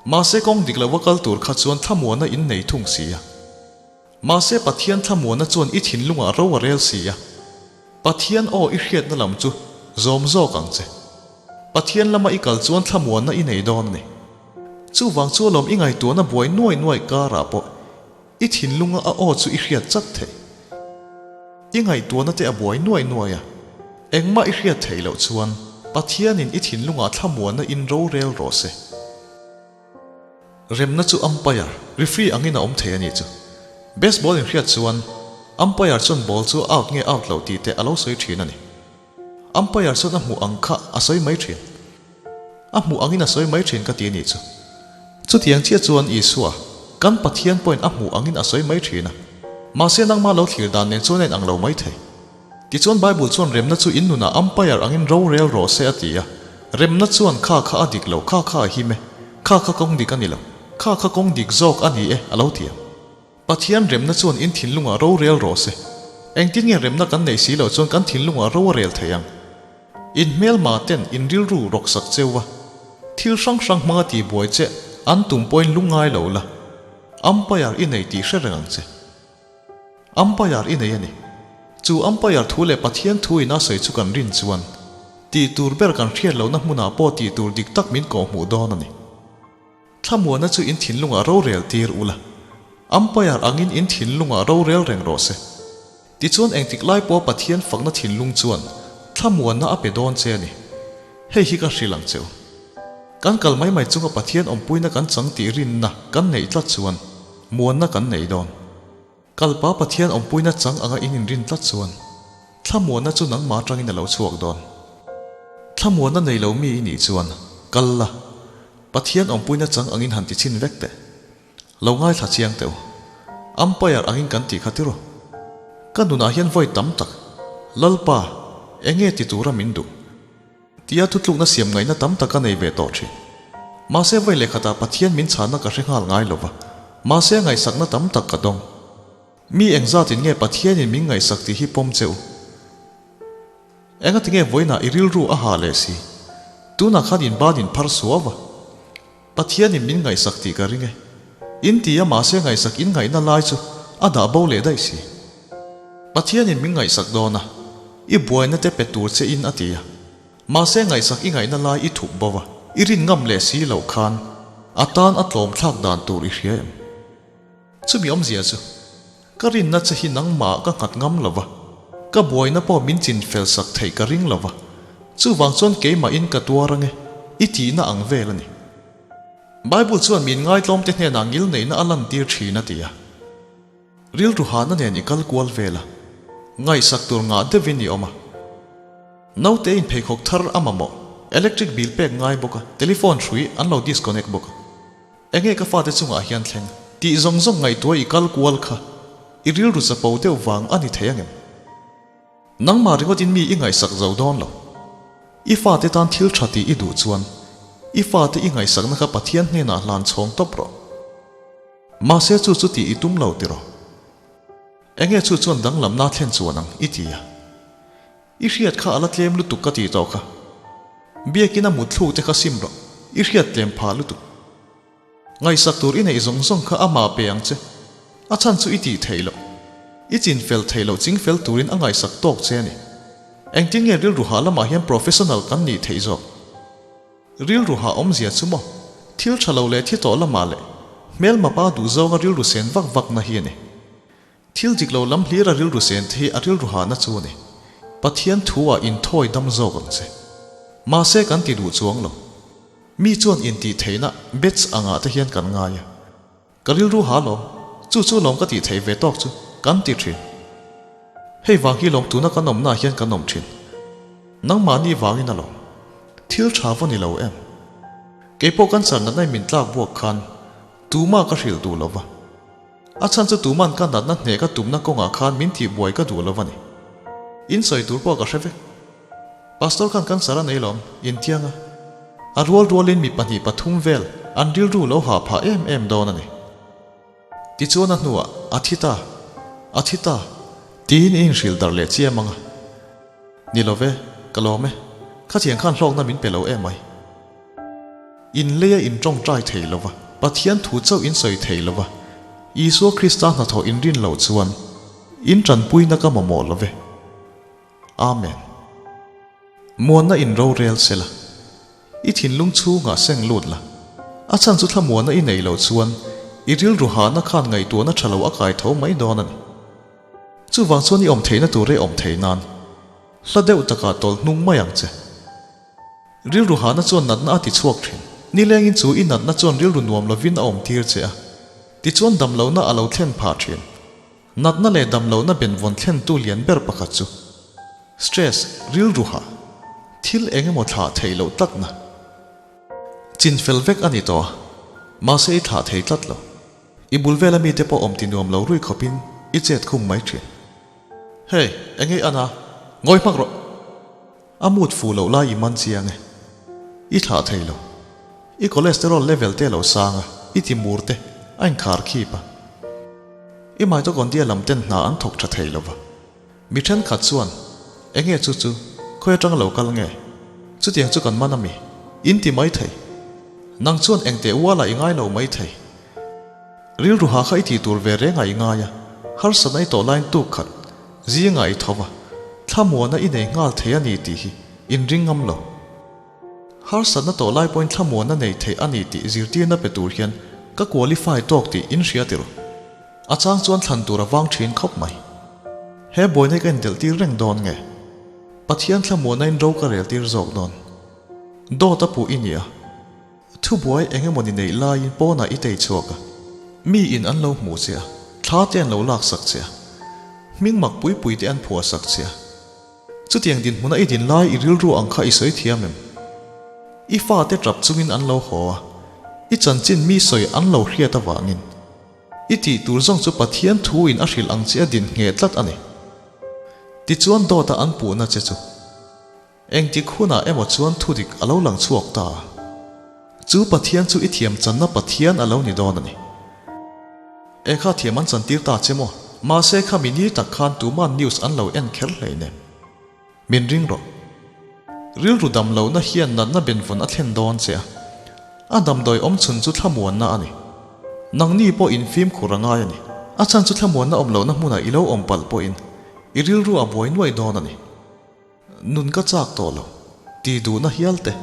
Mahse kawng dik lo a kal tur kha chuan thlamuanna in nei thung si a. Mahse Pathian thlamuanna chuan i thinlungah ro a rel si a. Pathian aw i hriatna lam chu zawm zawk ang che. Pathian lama i kal chuan thlamuanna i nei dawn a ni. Chuvang chu alawm i ngaihtuahna buai nuai nuai karah pawh i thinlunga a aw chu i hriat chak theih. I ngaihtuahna te a buai nuai nuai a, engmah i hriat theih loh chuan Pathianin i thinlungah thlamuanna in rorel rawh se. Remna chu umpire, referee angin a awm thei a nih chu. Baseball inhriat chuan umpire chuan ball chu out nge out loh tih te a lo sawi thin a ni. Umpire chuan a hmuh ang kha a sawi mai thin. A hmuh angin a sawi mai thin ka ti a nih chu. Chutiang chiah chuan Isua, kan Pathian pawhin a hmuh angin a sawi mai thin a. Mahse nangmah lo thlir dan nen chuan a inang lo mai thei. Tichuan Bible chuan remna chu in nunah umpire angin rorel rawh se a ti a, remna chuan kha kha a dik lo, kha kha a him e, kha kha kawng dik a ni lo, kha kha kawng dik zawk a ni e a lo ti a. Pathian remna chuan in thinlungah rorel rawh se. Engtin nge remna kan neih si loh chuan kan thinlungah ro a rel thei ang? In hmelma ten in rilru rawksak cheu va, thil hrang hrang hmanga tihbuai che an tum pawhin lungngai lo la, umpire i nei tih hre reng ang che. Umpire i nei a ni. Chu umpire thu leh Pathian thu ina sawi chu kan rin chuan, tih tur ber kan hriat lohna hmunah pawh tih tur dik tak min kawhhmuh dawn a ni. Thlamuanna chu in thinlungah rorel tir ula, umpire angin in thinlungah rorel reng rawh se. Tichuan engtik lai pawh Pathian fakna thinlung chuan thlamuanna a pe dawn che a ni. Hei hi ka hrilh ang cheu. Kan kal mai mai chunga Pathian awmpuina kan chang tih rinna kan neih tlat chuan muanna kan nei dawn. Kalpa Pathian awmpuina chang anga in inrin tlat chuan thlamuanna chu nangmah atangin a lo chhuak dawn. Thlamuanna nei lo mi i nih chuan kal la, Pathian awmpuina chang angin han ti chhin vek teh. Lo ngaithla chiang teh u. Umpire angin kan tih kha tiraw? Ka nunah hian vawi tam tak, Lalpa, enge ti tura min duh? Tia thutlukna siam ngaihna tam tak a nei ve tawh thin. Mahse vawi lehkhatah Pathian min chhanna ka hre nghal ngai lova, mahse a ngaihsakna tam tak ka dawng. Mi engzatin nge Pathianin min ngaihsak tih hi pawm che u? Engati nge vawiinah i rilru a ha leh si? Tunah khan in ban in phar suau va. Pathianin min ngaihsak tih ka ring e. In ti a mahse ngaihsak in ngaihna lai chu a dah bo leh daih si. Pathianin min ngaihsak dawn a, i buaina te pe tur che in a ti a. Mahse ngaihsak i ngaihna lai i thup bo a, i rin ngam leh si loh khan a tan a tlawm thlak dan tur i hria em? Chumi awmzia chu, ka rinna che hi nangmah ka nghat ngam lo va, ka buaina pawh min chin fel sak theih ka ring lo va, chuvang chuan keimah in ka tuar ange, i tihna ang vel a ni. Bible chuan min ngaitlawmte hnenah ngilneihna a lantir thin a ti a. Rilru hahna nen i kal kual vel a, ngaihsak tur ngah deuhin i awm a. Naute in pheikhawk thar a mamawh, electric bill pek ngai bawk a, telephone hrui an lo disconnect bawk a. Enge ka fate chungah hian thleng? Tih zawng zawng ngaihtuah i kal kual kha i rilru chapo deuh vang a ni thei angem? Nangmah ringawtin mi i ngaihsak zo dawn lo. I fate tan thil tha tih i duh chuan i fate i ngaihsakna kha Pathian hnenah hlan chhawng tawp rawh. Mahse chu chu tih i tum lo tiraw? Enge chu chuan danglamna thlen chuan ang i ti a. I hriat kha a la tlem lutuk ka tih tawh kha. Biakin a mutthluk te kha sim rawh, i hriat tlem phah lutuk. Ngaihsak tur i neih zawng zawng kha amah pe ang che. A chhan chu i tih theih loh. I chin fel theih loh ching fel turin a ngaihsak tawk che a ni. Engtin nge rilru hah lamah hian professional kan nih theih zawk? Rilru hah awmzia chu maw? Thil tha lo leh thi tawh lamah leh hmelmapa duh zawnga rilru sen vak vakna hi a ni. Thil dik lo lam hlir a rilru sen te hi a rilru hahna chu a ni. Pathian thu ah inthawi dam zawk ang che. Mahse kan ti duh chuang lo. Mi chuan intih theihna bets angah te hian kan ngai a. Ka rilru ha lawm, chu chu lawm ka tih theih ve tawk chu kan ti thin. Hei vang hi lawm tuna kan awmnaah hian kan awm thin. Nangmahni vangin a lawm. Thil tha va ni lo em? Keipawh cancer natna in min tlak buak khan tumah ka hrilh duh lo va. A chhan chu tuman ka natna hneh ka tumna kawngah khan min tihbuai ka duh lo va ni. In sawi tur pawh ka hre vek. Pastor khan cancer a nei lawm, intiang a. A rual rualin mi pahnih pathum vel an rilru lo hah phah em em dawn a ni. Tichuan a hnuah, A thi ta! A thi ta! Tiin i inhrilh darh leh chiam ang a. Ni lo ve, ka lawm e. Khatiang khan hlawkna min pe lo em mai. In leia in tawngtai thei lo va, Pathian thu chauh in sawi thei lo va, Isua Krista hnathawh in rin loh chuan in tanpuina ka mamawh lo ve. Amen. Muanna in rorel sela, i thinlung chhungah seng lut la. A chhan chu thlamuanna i neih loh chuan i rilru hahna khan ngaihtuahna tha lo a kai tho mai dawn a ni. Chuvang chuan i awm theihna tur i awm thei nan hla deuh takah tawlh hnung mai ang che. Rilru hahna chuan natna a ti chhuak thin. Nilengin chu i natna chuan rilru nuam lovin a awm tir che a, tichuan damlohna a lo thlen phah thin. Natna leh damlohna benvawn thlentu lian ber pakhat chu stress, rilru hah, thil eng emaw thlah theih loh tlatna. Chin fel vek a ni tawh a, mahse i thlah thei tlat lo. I bul vela mite pawh awm ti nuam lo rui khawpin i chet khum mai thin. Hey, eng ei ana? Ngawi hmak rawh! A mood fuh loh lai i man chiang e. I thlah thei lo. I cholesterol level te a lo sang a, i ti mur te a inkhar khip a. I mitochondria lam ten hna an thawk tha thei lo va. Mi thenkhat chuan, Enge chu chu, khawi atanga lo kal nge? Chutiang chu kan man a mi? In ti mai thei. Nang chuan engteh ualah i ngai lo mai thei. Rilru ha kha i tih tur ve rengah i ngai a, harsatna i tawh laiin tuk khat, zingah i tho va, thlamuana i nei nghal thei a ni tih hi inring ngam lo. Harsatna tawh lai pawhin thlamuanna nei theih a ni tih zirtirna pe tur hian ka qualify tawk tih in hria tirh. A chang chuan thlan tur a vang thin khawp mai. He buaina hi ka indelh tir reng dawn nge? Pathian thlamuanna in ro ka rel tir zawk dawn. Dawt a puh i nia. Thubuai eng emawni neih laiin pawnah i tei chhuak a, mi in an lo hmu che a, thla te an lo laksak che a, hming mak pui pui te an phuahsak che a. Chutiang dinhmuna i din lai i rilru ang kha i sawi thiam em? I fate tap chungin an lo haw a, i chanchin mi sawi an lo hriat avangin. I tih tur zawng chu Pathian thu in a hrilh ang che a din ngheh tlat a ni. Tichuan dawta an puhna che chu. Engtik hunah emaw chuan thudik a lo lang chhuak ta. Chu Pathian chu i thiam channa Pathian a lo ni dawn a ni. E kha thiam an chantir ta che maw? Mahse kha mi ni tak khan tuman news an lo en kher hlei nen. Min ring rawh. Rilru dam lohna hian natna benvawn a thlen dawn che a. A damdawi awm chhun chu thlamuanna a ni. Nangni pawh in fimkhur a ngai a ni. A chhan chu thlamuanna awm lohna hmunah i lo awm palh pawhin i rilru a buai nuaih dawn a ni. Nun ka chak tawh lo, ti duhna hial te.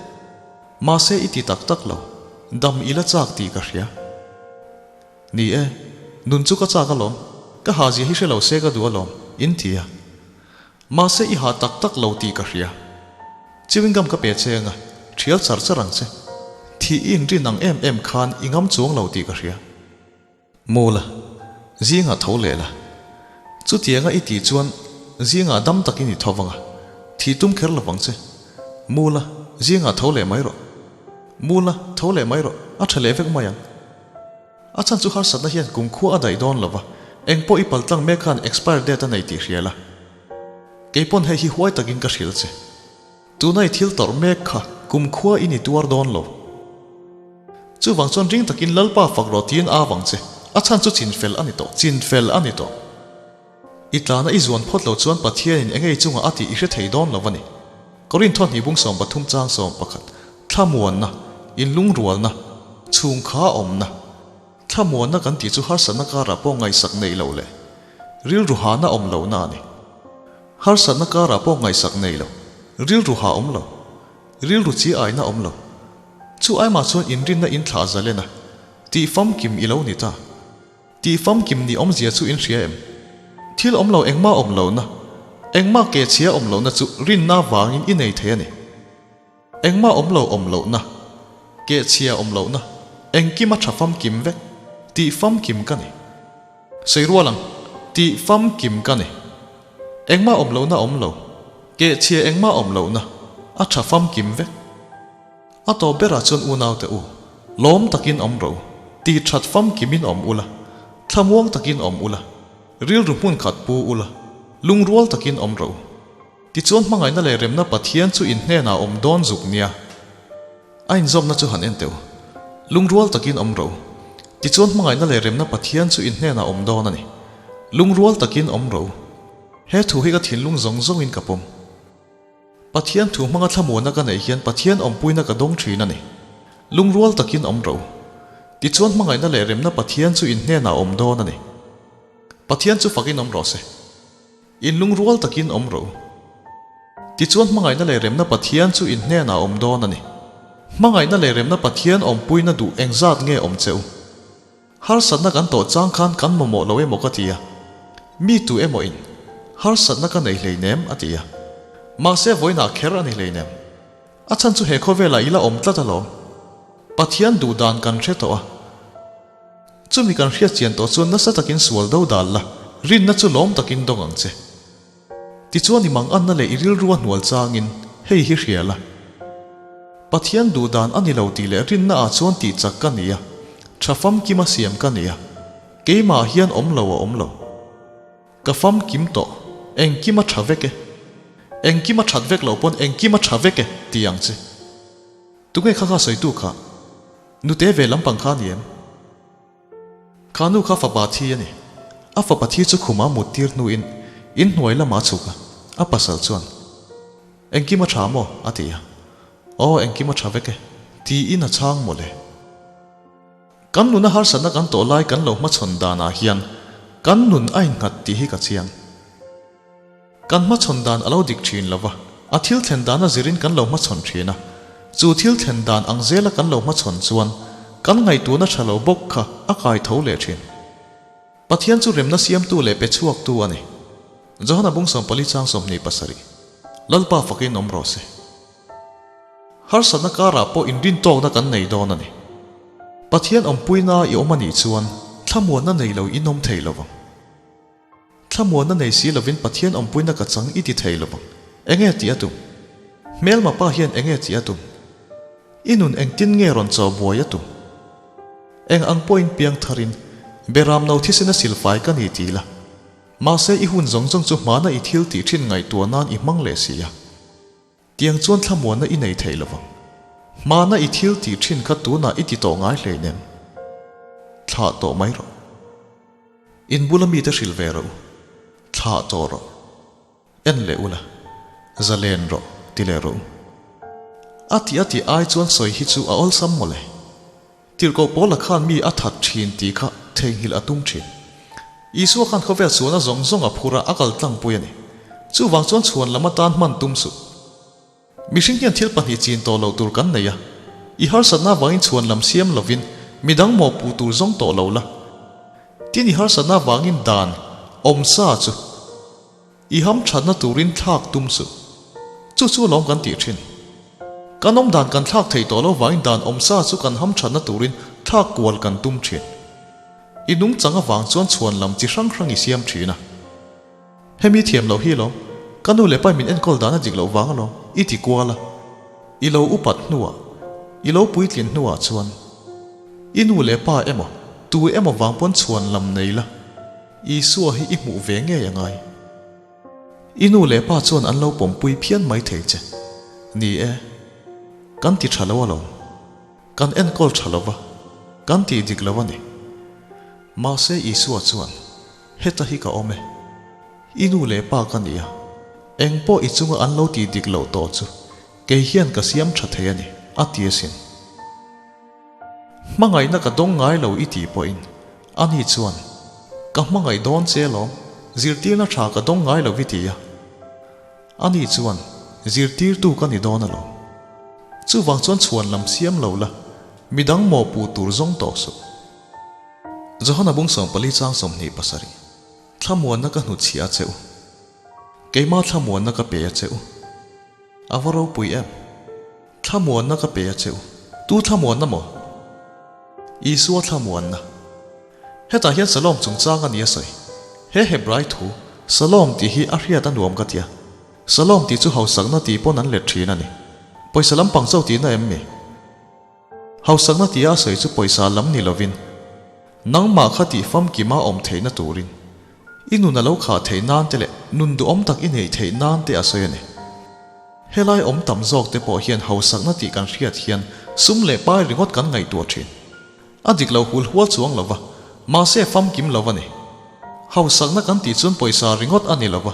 Mahse i ti tak tak lo, dam i la chak tih ka hria. Ni e, nun chu ka chak alawm, ka ha zia hi hre lo se ka duh alawm, in ti a. Mahse i ha tak tak lo tih ka hria. Chewing gum ka pe che anga, thial char char ang che. Thih i inrin ang em em khan i ngam chuang lo tih ka hria. Mu la, zingah tho leh la. Chutianga i tih chuan zingah dam takin i tho vang a, thih tum kher lo vang che. Mu la, zingah tho leh mai rawh. Mu la, tho leh mai rawh, a tha leh vek mai ang. A chhan chu harsatna hian kumkhua a daih dawn lo va, eng pawh i paltlang mek khan expire date a nei tih hria la. Kei pawn hei hi huai takin ka hrilh che. Tuna i thil tawrh mek kha kumkhua i ni tuar dawn lo. Chuvang chuan ring takin Lalpa fak rawh tiin a avang che, a chhan chu chinfel a ni tawh, chinfel a ni tawh. I tlana i zuan phawt lo chuan Pathianin eng ei chungah a tih i hre thei dawn lo a ni. Korinth thawhnih bung 13 chang 11, Thlamuanna, inlungrualna, chhungkha awmna. Thlamuanna kan tih chu harsatna karah pawh ngaihsak neih loh leh rilru hahna awm lohna a ni. Harsatna karah pawh ngaihsak nei lo, rilru hah awm lo, rilru chi aina awm lo. Chu aimah chuan inrinna in thlah zalen a, tih famkim i lo ni ta. Tih famkim ni awmzia chu in hria em? Thil awm lo engmah awm lohna, engmah ke chhia awm lohna chu rinna vangin i nei thei a ni. Engmah awm lo awm lohna, ke chhia awm lohna, engkim a tha famkim vek, tih famkim ka ni. Sawi rual ang, tih famkim ka ni. Engmah awm lohna awm lo, ke chhia engmah awm lohna, a tha famkim vek. A tawp berah chuan unaute u, lawm takin awm ro, tih that famkimin awm ula, thlamuang takin awm ula, rilru hmun khat pu ula, lungrual takin awm ro. Tichuan hmangaihna leh remna Pathian chu in hnenah awm dawn zuk nia. A inzawmna chu han en teuh. Lungrual takin awm ro. Tichuan hmangaihna leh remna Pathian chu in hnenah awm dawn a ni. Lungrual takin awm ro. He thu hi ka thinlung zawng zawngin ka pawm. Pathian thu hmanga thlamuanna ka neih hian Pathian awmpuina ka dawng thin a ni. Lungrual takin awm ro. Tichuan hmangaihna leh remna Pathian chu in hnenah awm dawn a ni. Pathian chu fakin awm rawh se. In lungrual takin awm rawh u. Tichuan hmangaihna leh remna Pathian chu in hnenah awm dawn a ni. Hmangaihna leh remna Pathian awmpuina duh engzat nge awm che u? Harsatna kan tawh chang khan kan mamawh lo emaw ka ti a. Mi tu emaw in, Harsatna ka nei hleinem a ti a. Mahse vawiinah kher a ni hleinem. A chhan chu he khawvelah i la awm tlat alawm. Pathian duh dan kan hre tawh a. Chumi kan hriat chian tawh chuan nasa takin sual do dal la, rinna chu lawm takin dawng ang che. Tichuan i manganna leh i rilru a hnual changin hei hi hria la. Pathian duh dan a ni lo tih leh rinna ah chuan tih chak ka ni a, tha famkima siam ka ni a, keimah hian awm lo a awm lo. Ka famkim tawh, engkim a tha vek e. Engkim a that vek loh pawn engkim a tha vek e ti ang che. Tunge kha kha sawitu kha? Nute ve lampang kha a ni em? Kha nu kha fapa thi a ni. A fapa thi chu khuma mut tir hnuin inhnuai lamah a chhuk a, a pasal chuan, Engkim a tha maw? a ti a. Aw, engkim a tha vek e, tiin a chhang mawle. Kan nuna harsatna kan tawh lai kan lo hmachhawn danah hian kan nun a innghat tih hi ka chiang. Kan hmachhawn dan a lo dik thin lo va, a thil thlen dan a zirin kan lo hmachhawn thin a. Chu thil thlen dan ang zela kan lo hmachhawn chuan kan ngaihtuahna tha lo bawk kha a kai tho leh thin. Pathian chu remna siamtu leh pe chhuaktu a ni. Johana bung 14 chang 27, Lalpa fakin awm rawh se. Harsatna karah pawh inrintawkna kan nei dawn a ni. Pathian awmpuina i awm a nih chuan thlamuanna nei lo in awm thei lo vang. Thlamuanna nei si lovin Pathian awmpuina ka chang i ti thei lo vang. Enge tih a tum? Hmelma pa hian enge tih a tum? I nun engtin nge rawn chaw buai a tum? Eng ang pawhin piang tharin Beram no thisena silfai ka ni ti la. Mahse i hun zawng zawng chu hmana i thil tih thin ngaihtuah nan i hmang leh si a. Tiang chuan thlamuanna i nei thei lovang. Hmana i thil tih thin kha tunah i ti tawh ngai hleinem. Thlah tawh mai rawh. In bula mite hrilh ve rawh u. Thlah tawh rawh. En leh ula. Zalen rawh ti leh rawh u. A tih a tih ai chuan sawi hi chu a awlsam mawle. Tirhkoh Paula khan mi a that thin tih kha theihnghilh a tum thin. Isua khan khawvel chhuana zawng zawng a phur a, a kal tlangpui a ni. Chuvang chuan chhuan lam atan hman tum suh. Mihring hian thil pahnih chin tawh loh tur kan nei a, i harsatna avangin chhuan lam siam lovin midang mawhpuh tur zawng tawh lo la. Tin i harsatna avangin dan awm sa chu i ham thatna turin thlak tum suh. Chu chu alawm kan tih thin. Kan awm dan kan thlak thei tawh lo vangin dan awm sa chu kan ham thatna turin thlak kual kan tum thin. I nungchang avang chuan chhuan lam chi hrang hrang i siam thin a. Hemi thiam loh hi lawm, ka nu leh pa min enkawl dan a dik loh vang alawm, i ti kual a. I lo upat hnuah, i lo puitlin hnuah chuan i nu leh pa emaw, tu emaw vang pawn chhuan lam nei la, Isua hi i hmuh ve ngei a ngai. I nu leh pa chuan an lo pawmpui phian mai thei che. Ni e, kan ti tha lo alawm. Kan enkawl tha lo va, kan tih dik lo a ni. Mahse Isua chuan, Heta hi ka awm e. I nu leh pa ka ni a, eng pawh i chunga an lo tih dik loh tawh chu kei hian ka siam tha thei a ni, a ti asin. Hmangaihna ka dawng ngai lo i tih pawhin, ani chuan, Ka hmangaih dawn che alawm, zirtirna tha ka dawng ngai lo i ti a. Ani chuan, Zirtirtu ka ni dawn alawm. Chuvang chuan chhuan lam siam lo la, midang mawhpuh tur zawng tawh suh. Johana bung 14 chang 27. Thlamuanna ka hnutchhiah a che u. Keimah thlamuanna ka pe a che u. A va ropui em? Thlamuanna ka pe a che u. Tu thlamuanna maw? Isua thlamuanna. Hetah hian Salom chungchang a ni a sawi. He Hebrai thu, Salom tih hi a hriat a nuam ka tia. Salom tih chu hausakna tih pawn an let thin a ni. Pawisa lampang chauh tihna em mi? Hausakna tia a sawi chu pawisa lam ni lovin, nangmah kha tih famkima awm theihna turin, i nun a lo khah theih nan te leh nun duhawm tak i neih theih nan te a sawi a ni. Helai awm tam zawk te pawh hian hausakna tih kan hriat hian sum leh pai ringawt kan ngaihtuah thin. A dik lo hul hual chuang lo va, mahse famkim lo a ni. Hausakna kan tih chuan pawisa ringawt a ni lo va,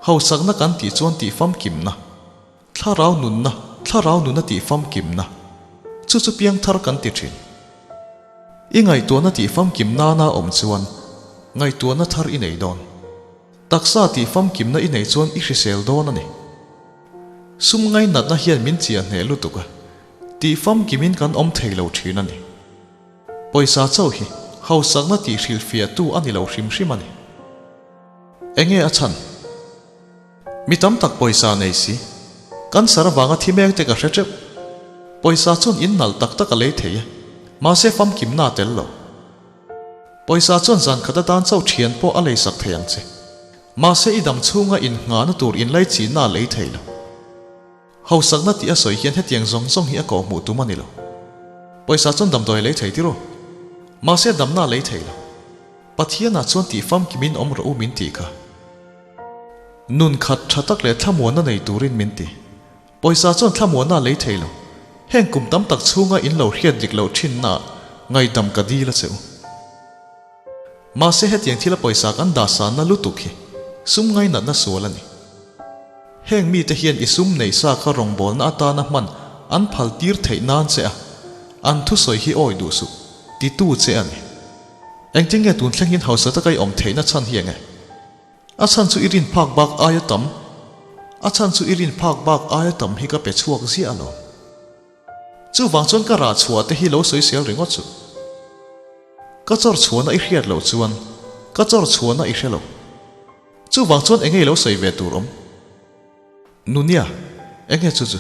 hausakna kan tih chuan tih famkimna. Thlarau nunna, thlarau nuna tih famkimna. Chu chu piangthar kan ti thin. I ngaihtuahna tih famkim nana awm chuan ngaihtuahna thar i nei dawn. Taksa tih famkimna i nei chuan i hrisel dawn a ni. Sum ngainatna hian min chiah hneh lutuk a, tih famkimin kan awm thei lo thin a ni. Pawisa chauh hi hausakna tih hrilhfiahtu a ni lo hrim hrim a ni. Enge a chhan? Mi tam tak pawisa nei si. Cancer avanga thi mek te ka hre teuh. Pawisa chuan in nalh tak tak a lei thei e. Mahse famkimna a tel lo. Pawisa chuan zan khat atan chauh thian pawh a leisak thei ang che. Mahse i dam chhunga in nghahna tur in laichihna a lei thei lo. Hausakna tih a sawi hian hetiang zawng zawng hi a kawh hmuh tum a ni lo. Pawisa chuan damdawi a lei thei tiraw? Mahse damna a lei thei lo. Pathianah chuan tih famkimin awm rawh u min tih kha. Nun khat tha tak leh thlamuanna nei turin min ti. Pawisa chuan thlamuanna a lei thei lo. Heng kum tam tak chhunga in lo hriat dik loh thinnaah ngaihdam ka dil a che u. Mahse hetiang thila pawisa kan dah sanna lutuk hi sum ngainatna sual a ni. Heng mite hian i sum neih sa kha rawngbawlna atana hman an phal tir theih nan che a, an thusawi hi awi duh suh, titu che a ni. Engtin nge tun thleng hian hausa taka i awm theihna chhan hi enge? A chhan chu i rin phak bak aia tam, a chhan chu i rin phak bak aia tam hi ka pe chhuak ziah alawm. Chuvang chuan ka rah chhuah te hi lo sawisel ringawt suh. Ka chawr chhuahna i hriat loh chuan ka chawr chhuahna i hre lo. Chuvang chuan enge i lo sawi ve tur awm? Nunia, enge chu chu?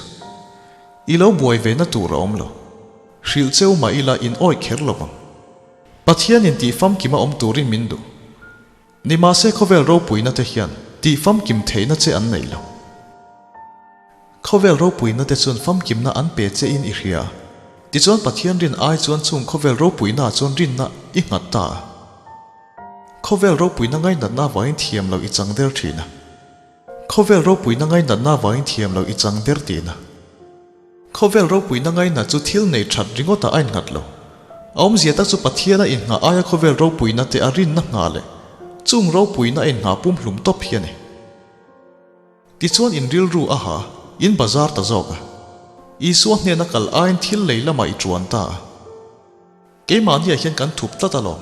I lo buai ve na tur a awm lo. Hrilh cheu mah ila in awih kher lo vang. Pathianin tih famkima awm turin min duh. Nimahse khawvel ropuina te hian tih famkim theihna che an nei lo. Khawvel ropuina te chuan famkimna an pe che in i hria a, tichuan Pathian rin ai chuan chung khawvel ropuina ah chuan rinna i nghat ta a. Khawvel ropuina ngainatna avangin thiam lo i chang der thin a. Khawvel ropuina ngainatna avangin thiam lo i chang der tihna. Khawvel ropuina ngainat chu thil nei that ringawtah a innghat lo. A awmzia tak chu Pathiana inngah aia khawvel ropuina te a rinna nghah leh chung ropuina a inngah pumhlum tawp hi a ni. Tichuan in rilru a ha, in bazar ta zawk a. Isua hnena kal aiin thil lei lamah i tuan ta a. Keimahniah hian kan thup tlat alawm.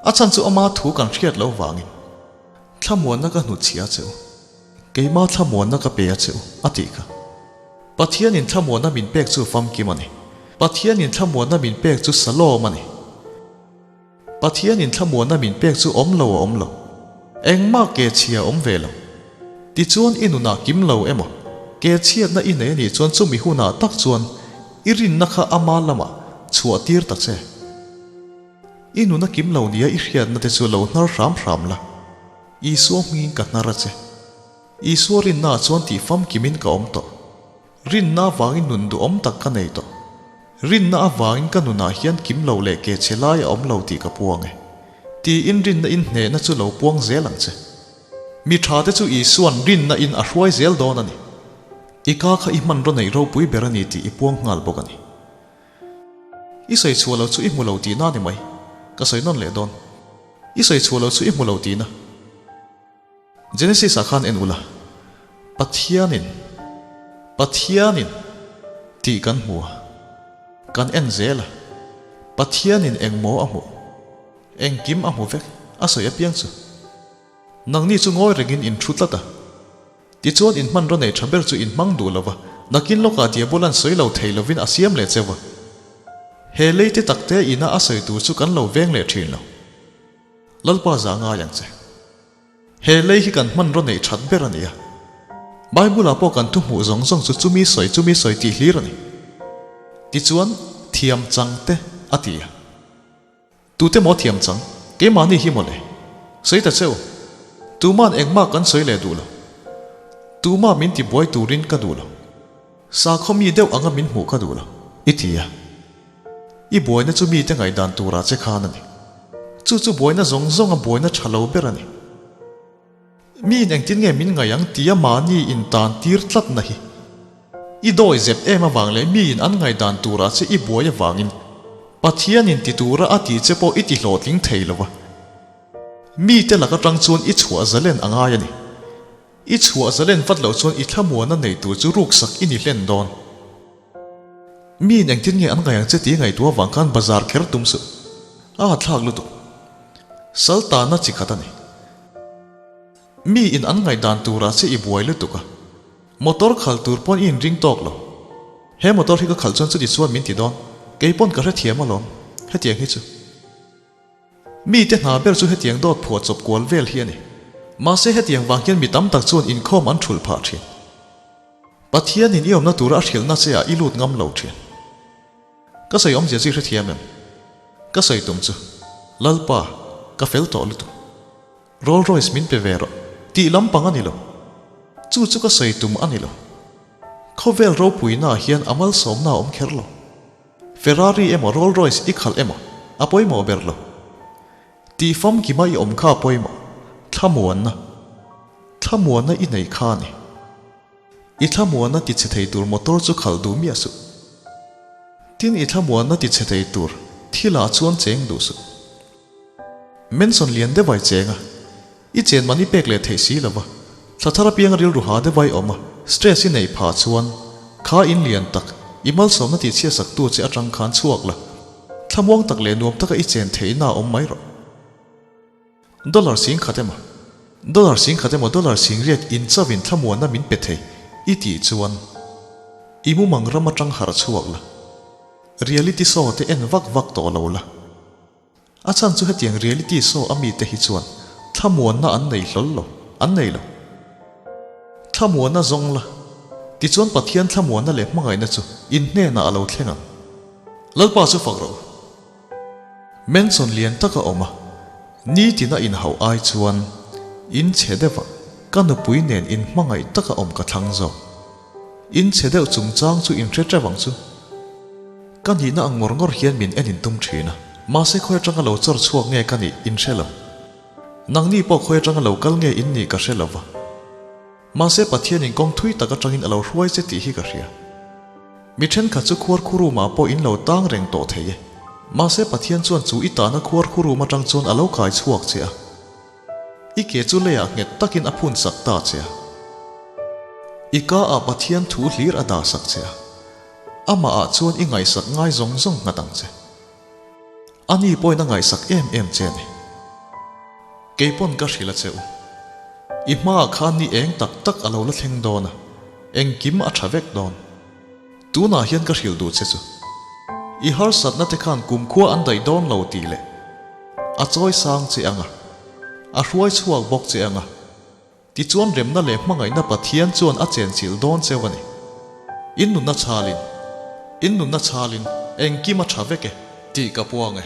A chhan chu ama thu kan hriat loh vangin. Thlamuanna ka hnutchhiah a che u. Keimah thlamuanna ka pe a che u, a tih kha. Pathianin thlamuanna min pek chu famkim a ni. Pathianin thlamuanna min pek chu salawm a ni. Pathianin thlamuanna min pek chu awm lo a awm lo. Engmah ke chhia a awm ve lo. Tichuan i nunah kim lo emaw, ke chhiatna i nei a nih chuan chumi hunah tak chuan i rinna kha ama lamah chhuah tir ta che. I nuna kim lo nia i hriatna te chu lo hnar hram hram la. Isua hmingin ka hnar a che. Isua rinnaah chuan tih famkimin ka awm tawh. Rinna avangin nun duhawm tak ka nei tawh. Rinna avangin ka nunah hian kim lo leh ke chhe lai a awm lo tih ka puang e. Tiin rinna in hnehna chu lo puang zel ang che. Mi tha te chu Isua'n rinna in a hruai zel dawn a ni. I ka kha i hmanraw neih ropui ber a ni tih i puang nghal bawk a ni. I sawi chhuah lo chu i hmu lo tihna a ni mai. Ka sawi nawn leh dawn. I sawi chhuah lo chu i hmu lo tihna. Genesis ah khan en ula, Pathianin, Pathianin tih kan hmu a, kan en zel a, Pathianin engmaw a hmuh, engkim a hmu vek, a sawi apiang chu. Nangni chu ngawi rengin in thu tlat a, tichuan in hmanraw nei tha ber chu in hmang duh lova, nakin lawkah Diabolan sawi lo thei lovin a siam leh cheu a. He leite takte ina a sawi tur chu kan lo veng leh thin lo. Lalpa za ngai ang che. He lei hi kan hmanraw neih that ber a ni a. Bible-ah pawh kan thu hmuh zawng zawng chu chumi sawi chumi sawi tih hlir a ni. Tichuan, thiam chang te a ti a. Tute maw thiam chang? Keimahni hi mawle. Sawi ta che u. Tuma'n engmah kan sawi leh duh lo. Tumah min ti buai turin ka duh lo. Sakhaw mi deuh anga min hmuh ka duh lo. I ti a. I buaina chu mite ngaihdan turah che khan a ni. Chu chu buaina zawng zawnga buaina tha lo ber a ni. Miin engtin nge min ngaih ang tia mahni intan tir tlatna hi i dawi zep em avang leh miin an ngaihdan turah che i buai avangin Pathianin ti tura a tih che pawh i ti hlawhtling thei lo va. Mite lak atang chuan i chhuah zalen a ngai a ni. I chhuah zalen vat loh chuan i thlamuana nei tur chu ruksak i ni hlen dawn. Miin engtin nge an ngaih ang che tih ngaihtuah avang khan bazar kher tum suh. A hathlak lutuk. Sal tanna chi khat a ni. Mi in an ngaihdan turah che i buai lutuk a. Motor khal tur pawn i inring tawk lo. He motor hi ka khalh chuan chuti chuan min ti dawn. Kei pawn ka hrethiam alawm. Hetiang hi chu. Mite hna ber chu hetiang dawt phuah chawp kual vel hi a ni. Mahse hetiang vang hian mi tam tak chuan inkhawm an thulh phah thin. Pathianin i awmna tura a hrilhna che ah i lut ngam lo thin. Ka sawi awmzia chu i hrethiam em? Ka sawi tum chu, Lalpa, ka fel tawh lutuk. Roll Royce min pe ve rawh tih lampang a ni lo. Chu chu ka sawi tum a ni lo. Khawvel ropuina ah hian a malsawmna a awm kher lo. Ferrari emaw Roll Royce i khalh emaw a pawimawh ber lo. Tih famkima i awm kha a pawimawh. Thlamuanna. Thlamuanna i nei kha a ni. I thlamuanna ti chhe thei tur motor chu khalh duh miah suh. Tin i thlamuanna ti chhe thei tur thilah chuan cheng duh suh. Mansion lian deuh ai cheng a, i chen man i pek leh theih si lova, thla thar apianga rilru ha deuh ai awm a, stress i neih phah chuan kha in lian tak, i malsawmna tih chhiatsak tu che atang khan chhuak la, thlamuang tak leh nuam taka i chen theihna a awm mai rawh. Dollar sing khat emaw, dollar sing khat emaw dollar sing riat in chauhin thlamuanna min pe thei i tih chuan i mumang ram atang harh chhuak la, reality show te en vak vak tawh lo la. A chhan chu hetiang reality show a mite hi chuan thlamuanna an nei hlawl lo, an nei lo. Thlamuanna zawng la, tichuan Pathian thlamuanna leh hmangaihna chu in hnenah a lo thleng ang. Lalpa chu fak rawh u. Mansion lian taka awm a, nitina inhauh ai chuan in chhe deuh a, ka nupui nen in hmangaih taka awm ka thlang zawk. In chhe deuh chungchang chu in hre teuh ang chu. Ka nihna ang ngawr ngawr hian min en in tum thin a, mahse khawi atanga lo chawr chhuak nge ka nih in hre lo. Nangni pawh khawi atanga lo kal nge in nih ka hre lo va. Mahse Pathianin kawng thui tak atangin a lo hruai che tih hi ka hria. Mi thenkhat chu khuar khurumah pawh in lo tang reng tawh thei e. Mahse Pathian chuan chu i tahna khuar khurum atang chuan a lo kai chhuak che a. I ke chu leiah nghet takin a phun sak ta che a. I ka ah Pathian thu hlir a dah sak che a. Amah ah chuan i ngaihsak ngai zawng zawng nghat ang che. Ani pawhin a ngaihsak em em che a ni. Keipawn ka hrilh a che u. I hmaah khan ni eng tak tak a lo la thleng dawn a, engkim a tha vek dawn. Tunah hian ka hrilh duh che chu. I harsatna te khan kumkhua an daih dawn lo tih leh a chawi sang che ang a, a hruai chhuak bawk che ang a, tichuan remna leh hmangaihna Pathian chuan a chenchilh dawn cheu a ni. In nunna chhalin, in nunna chhalin engkim a tha vek e tih ka puang e.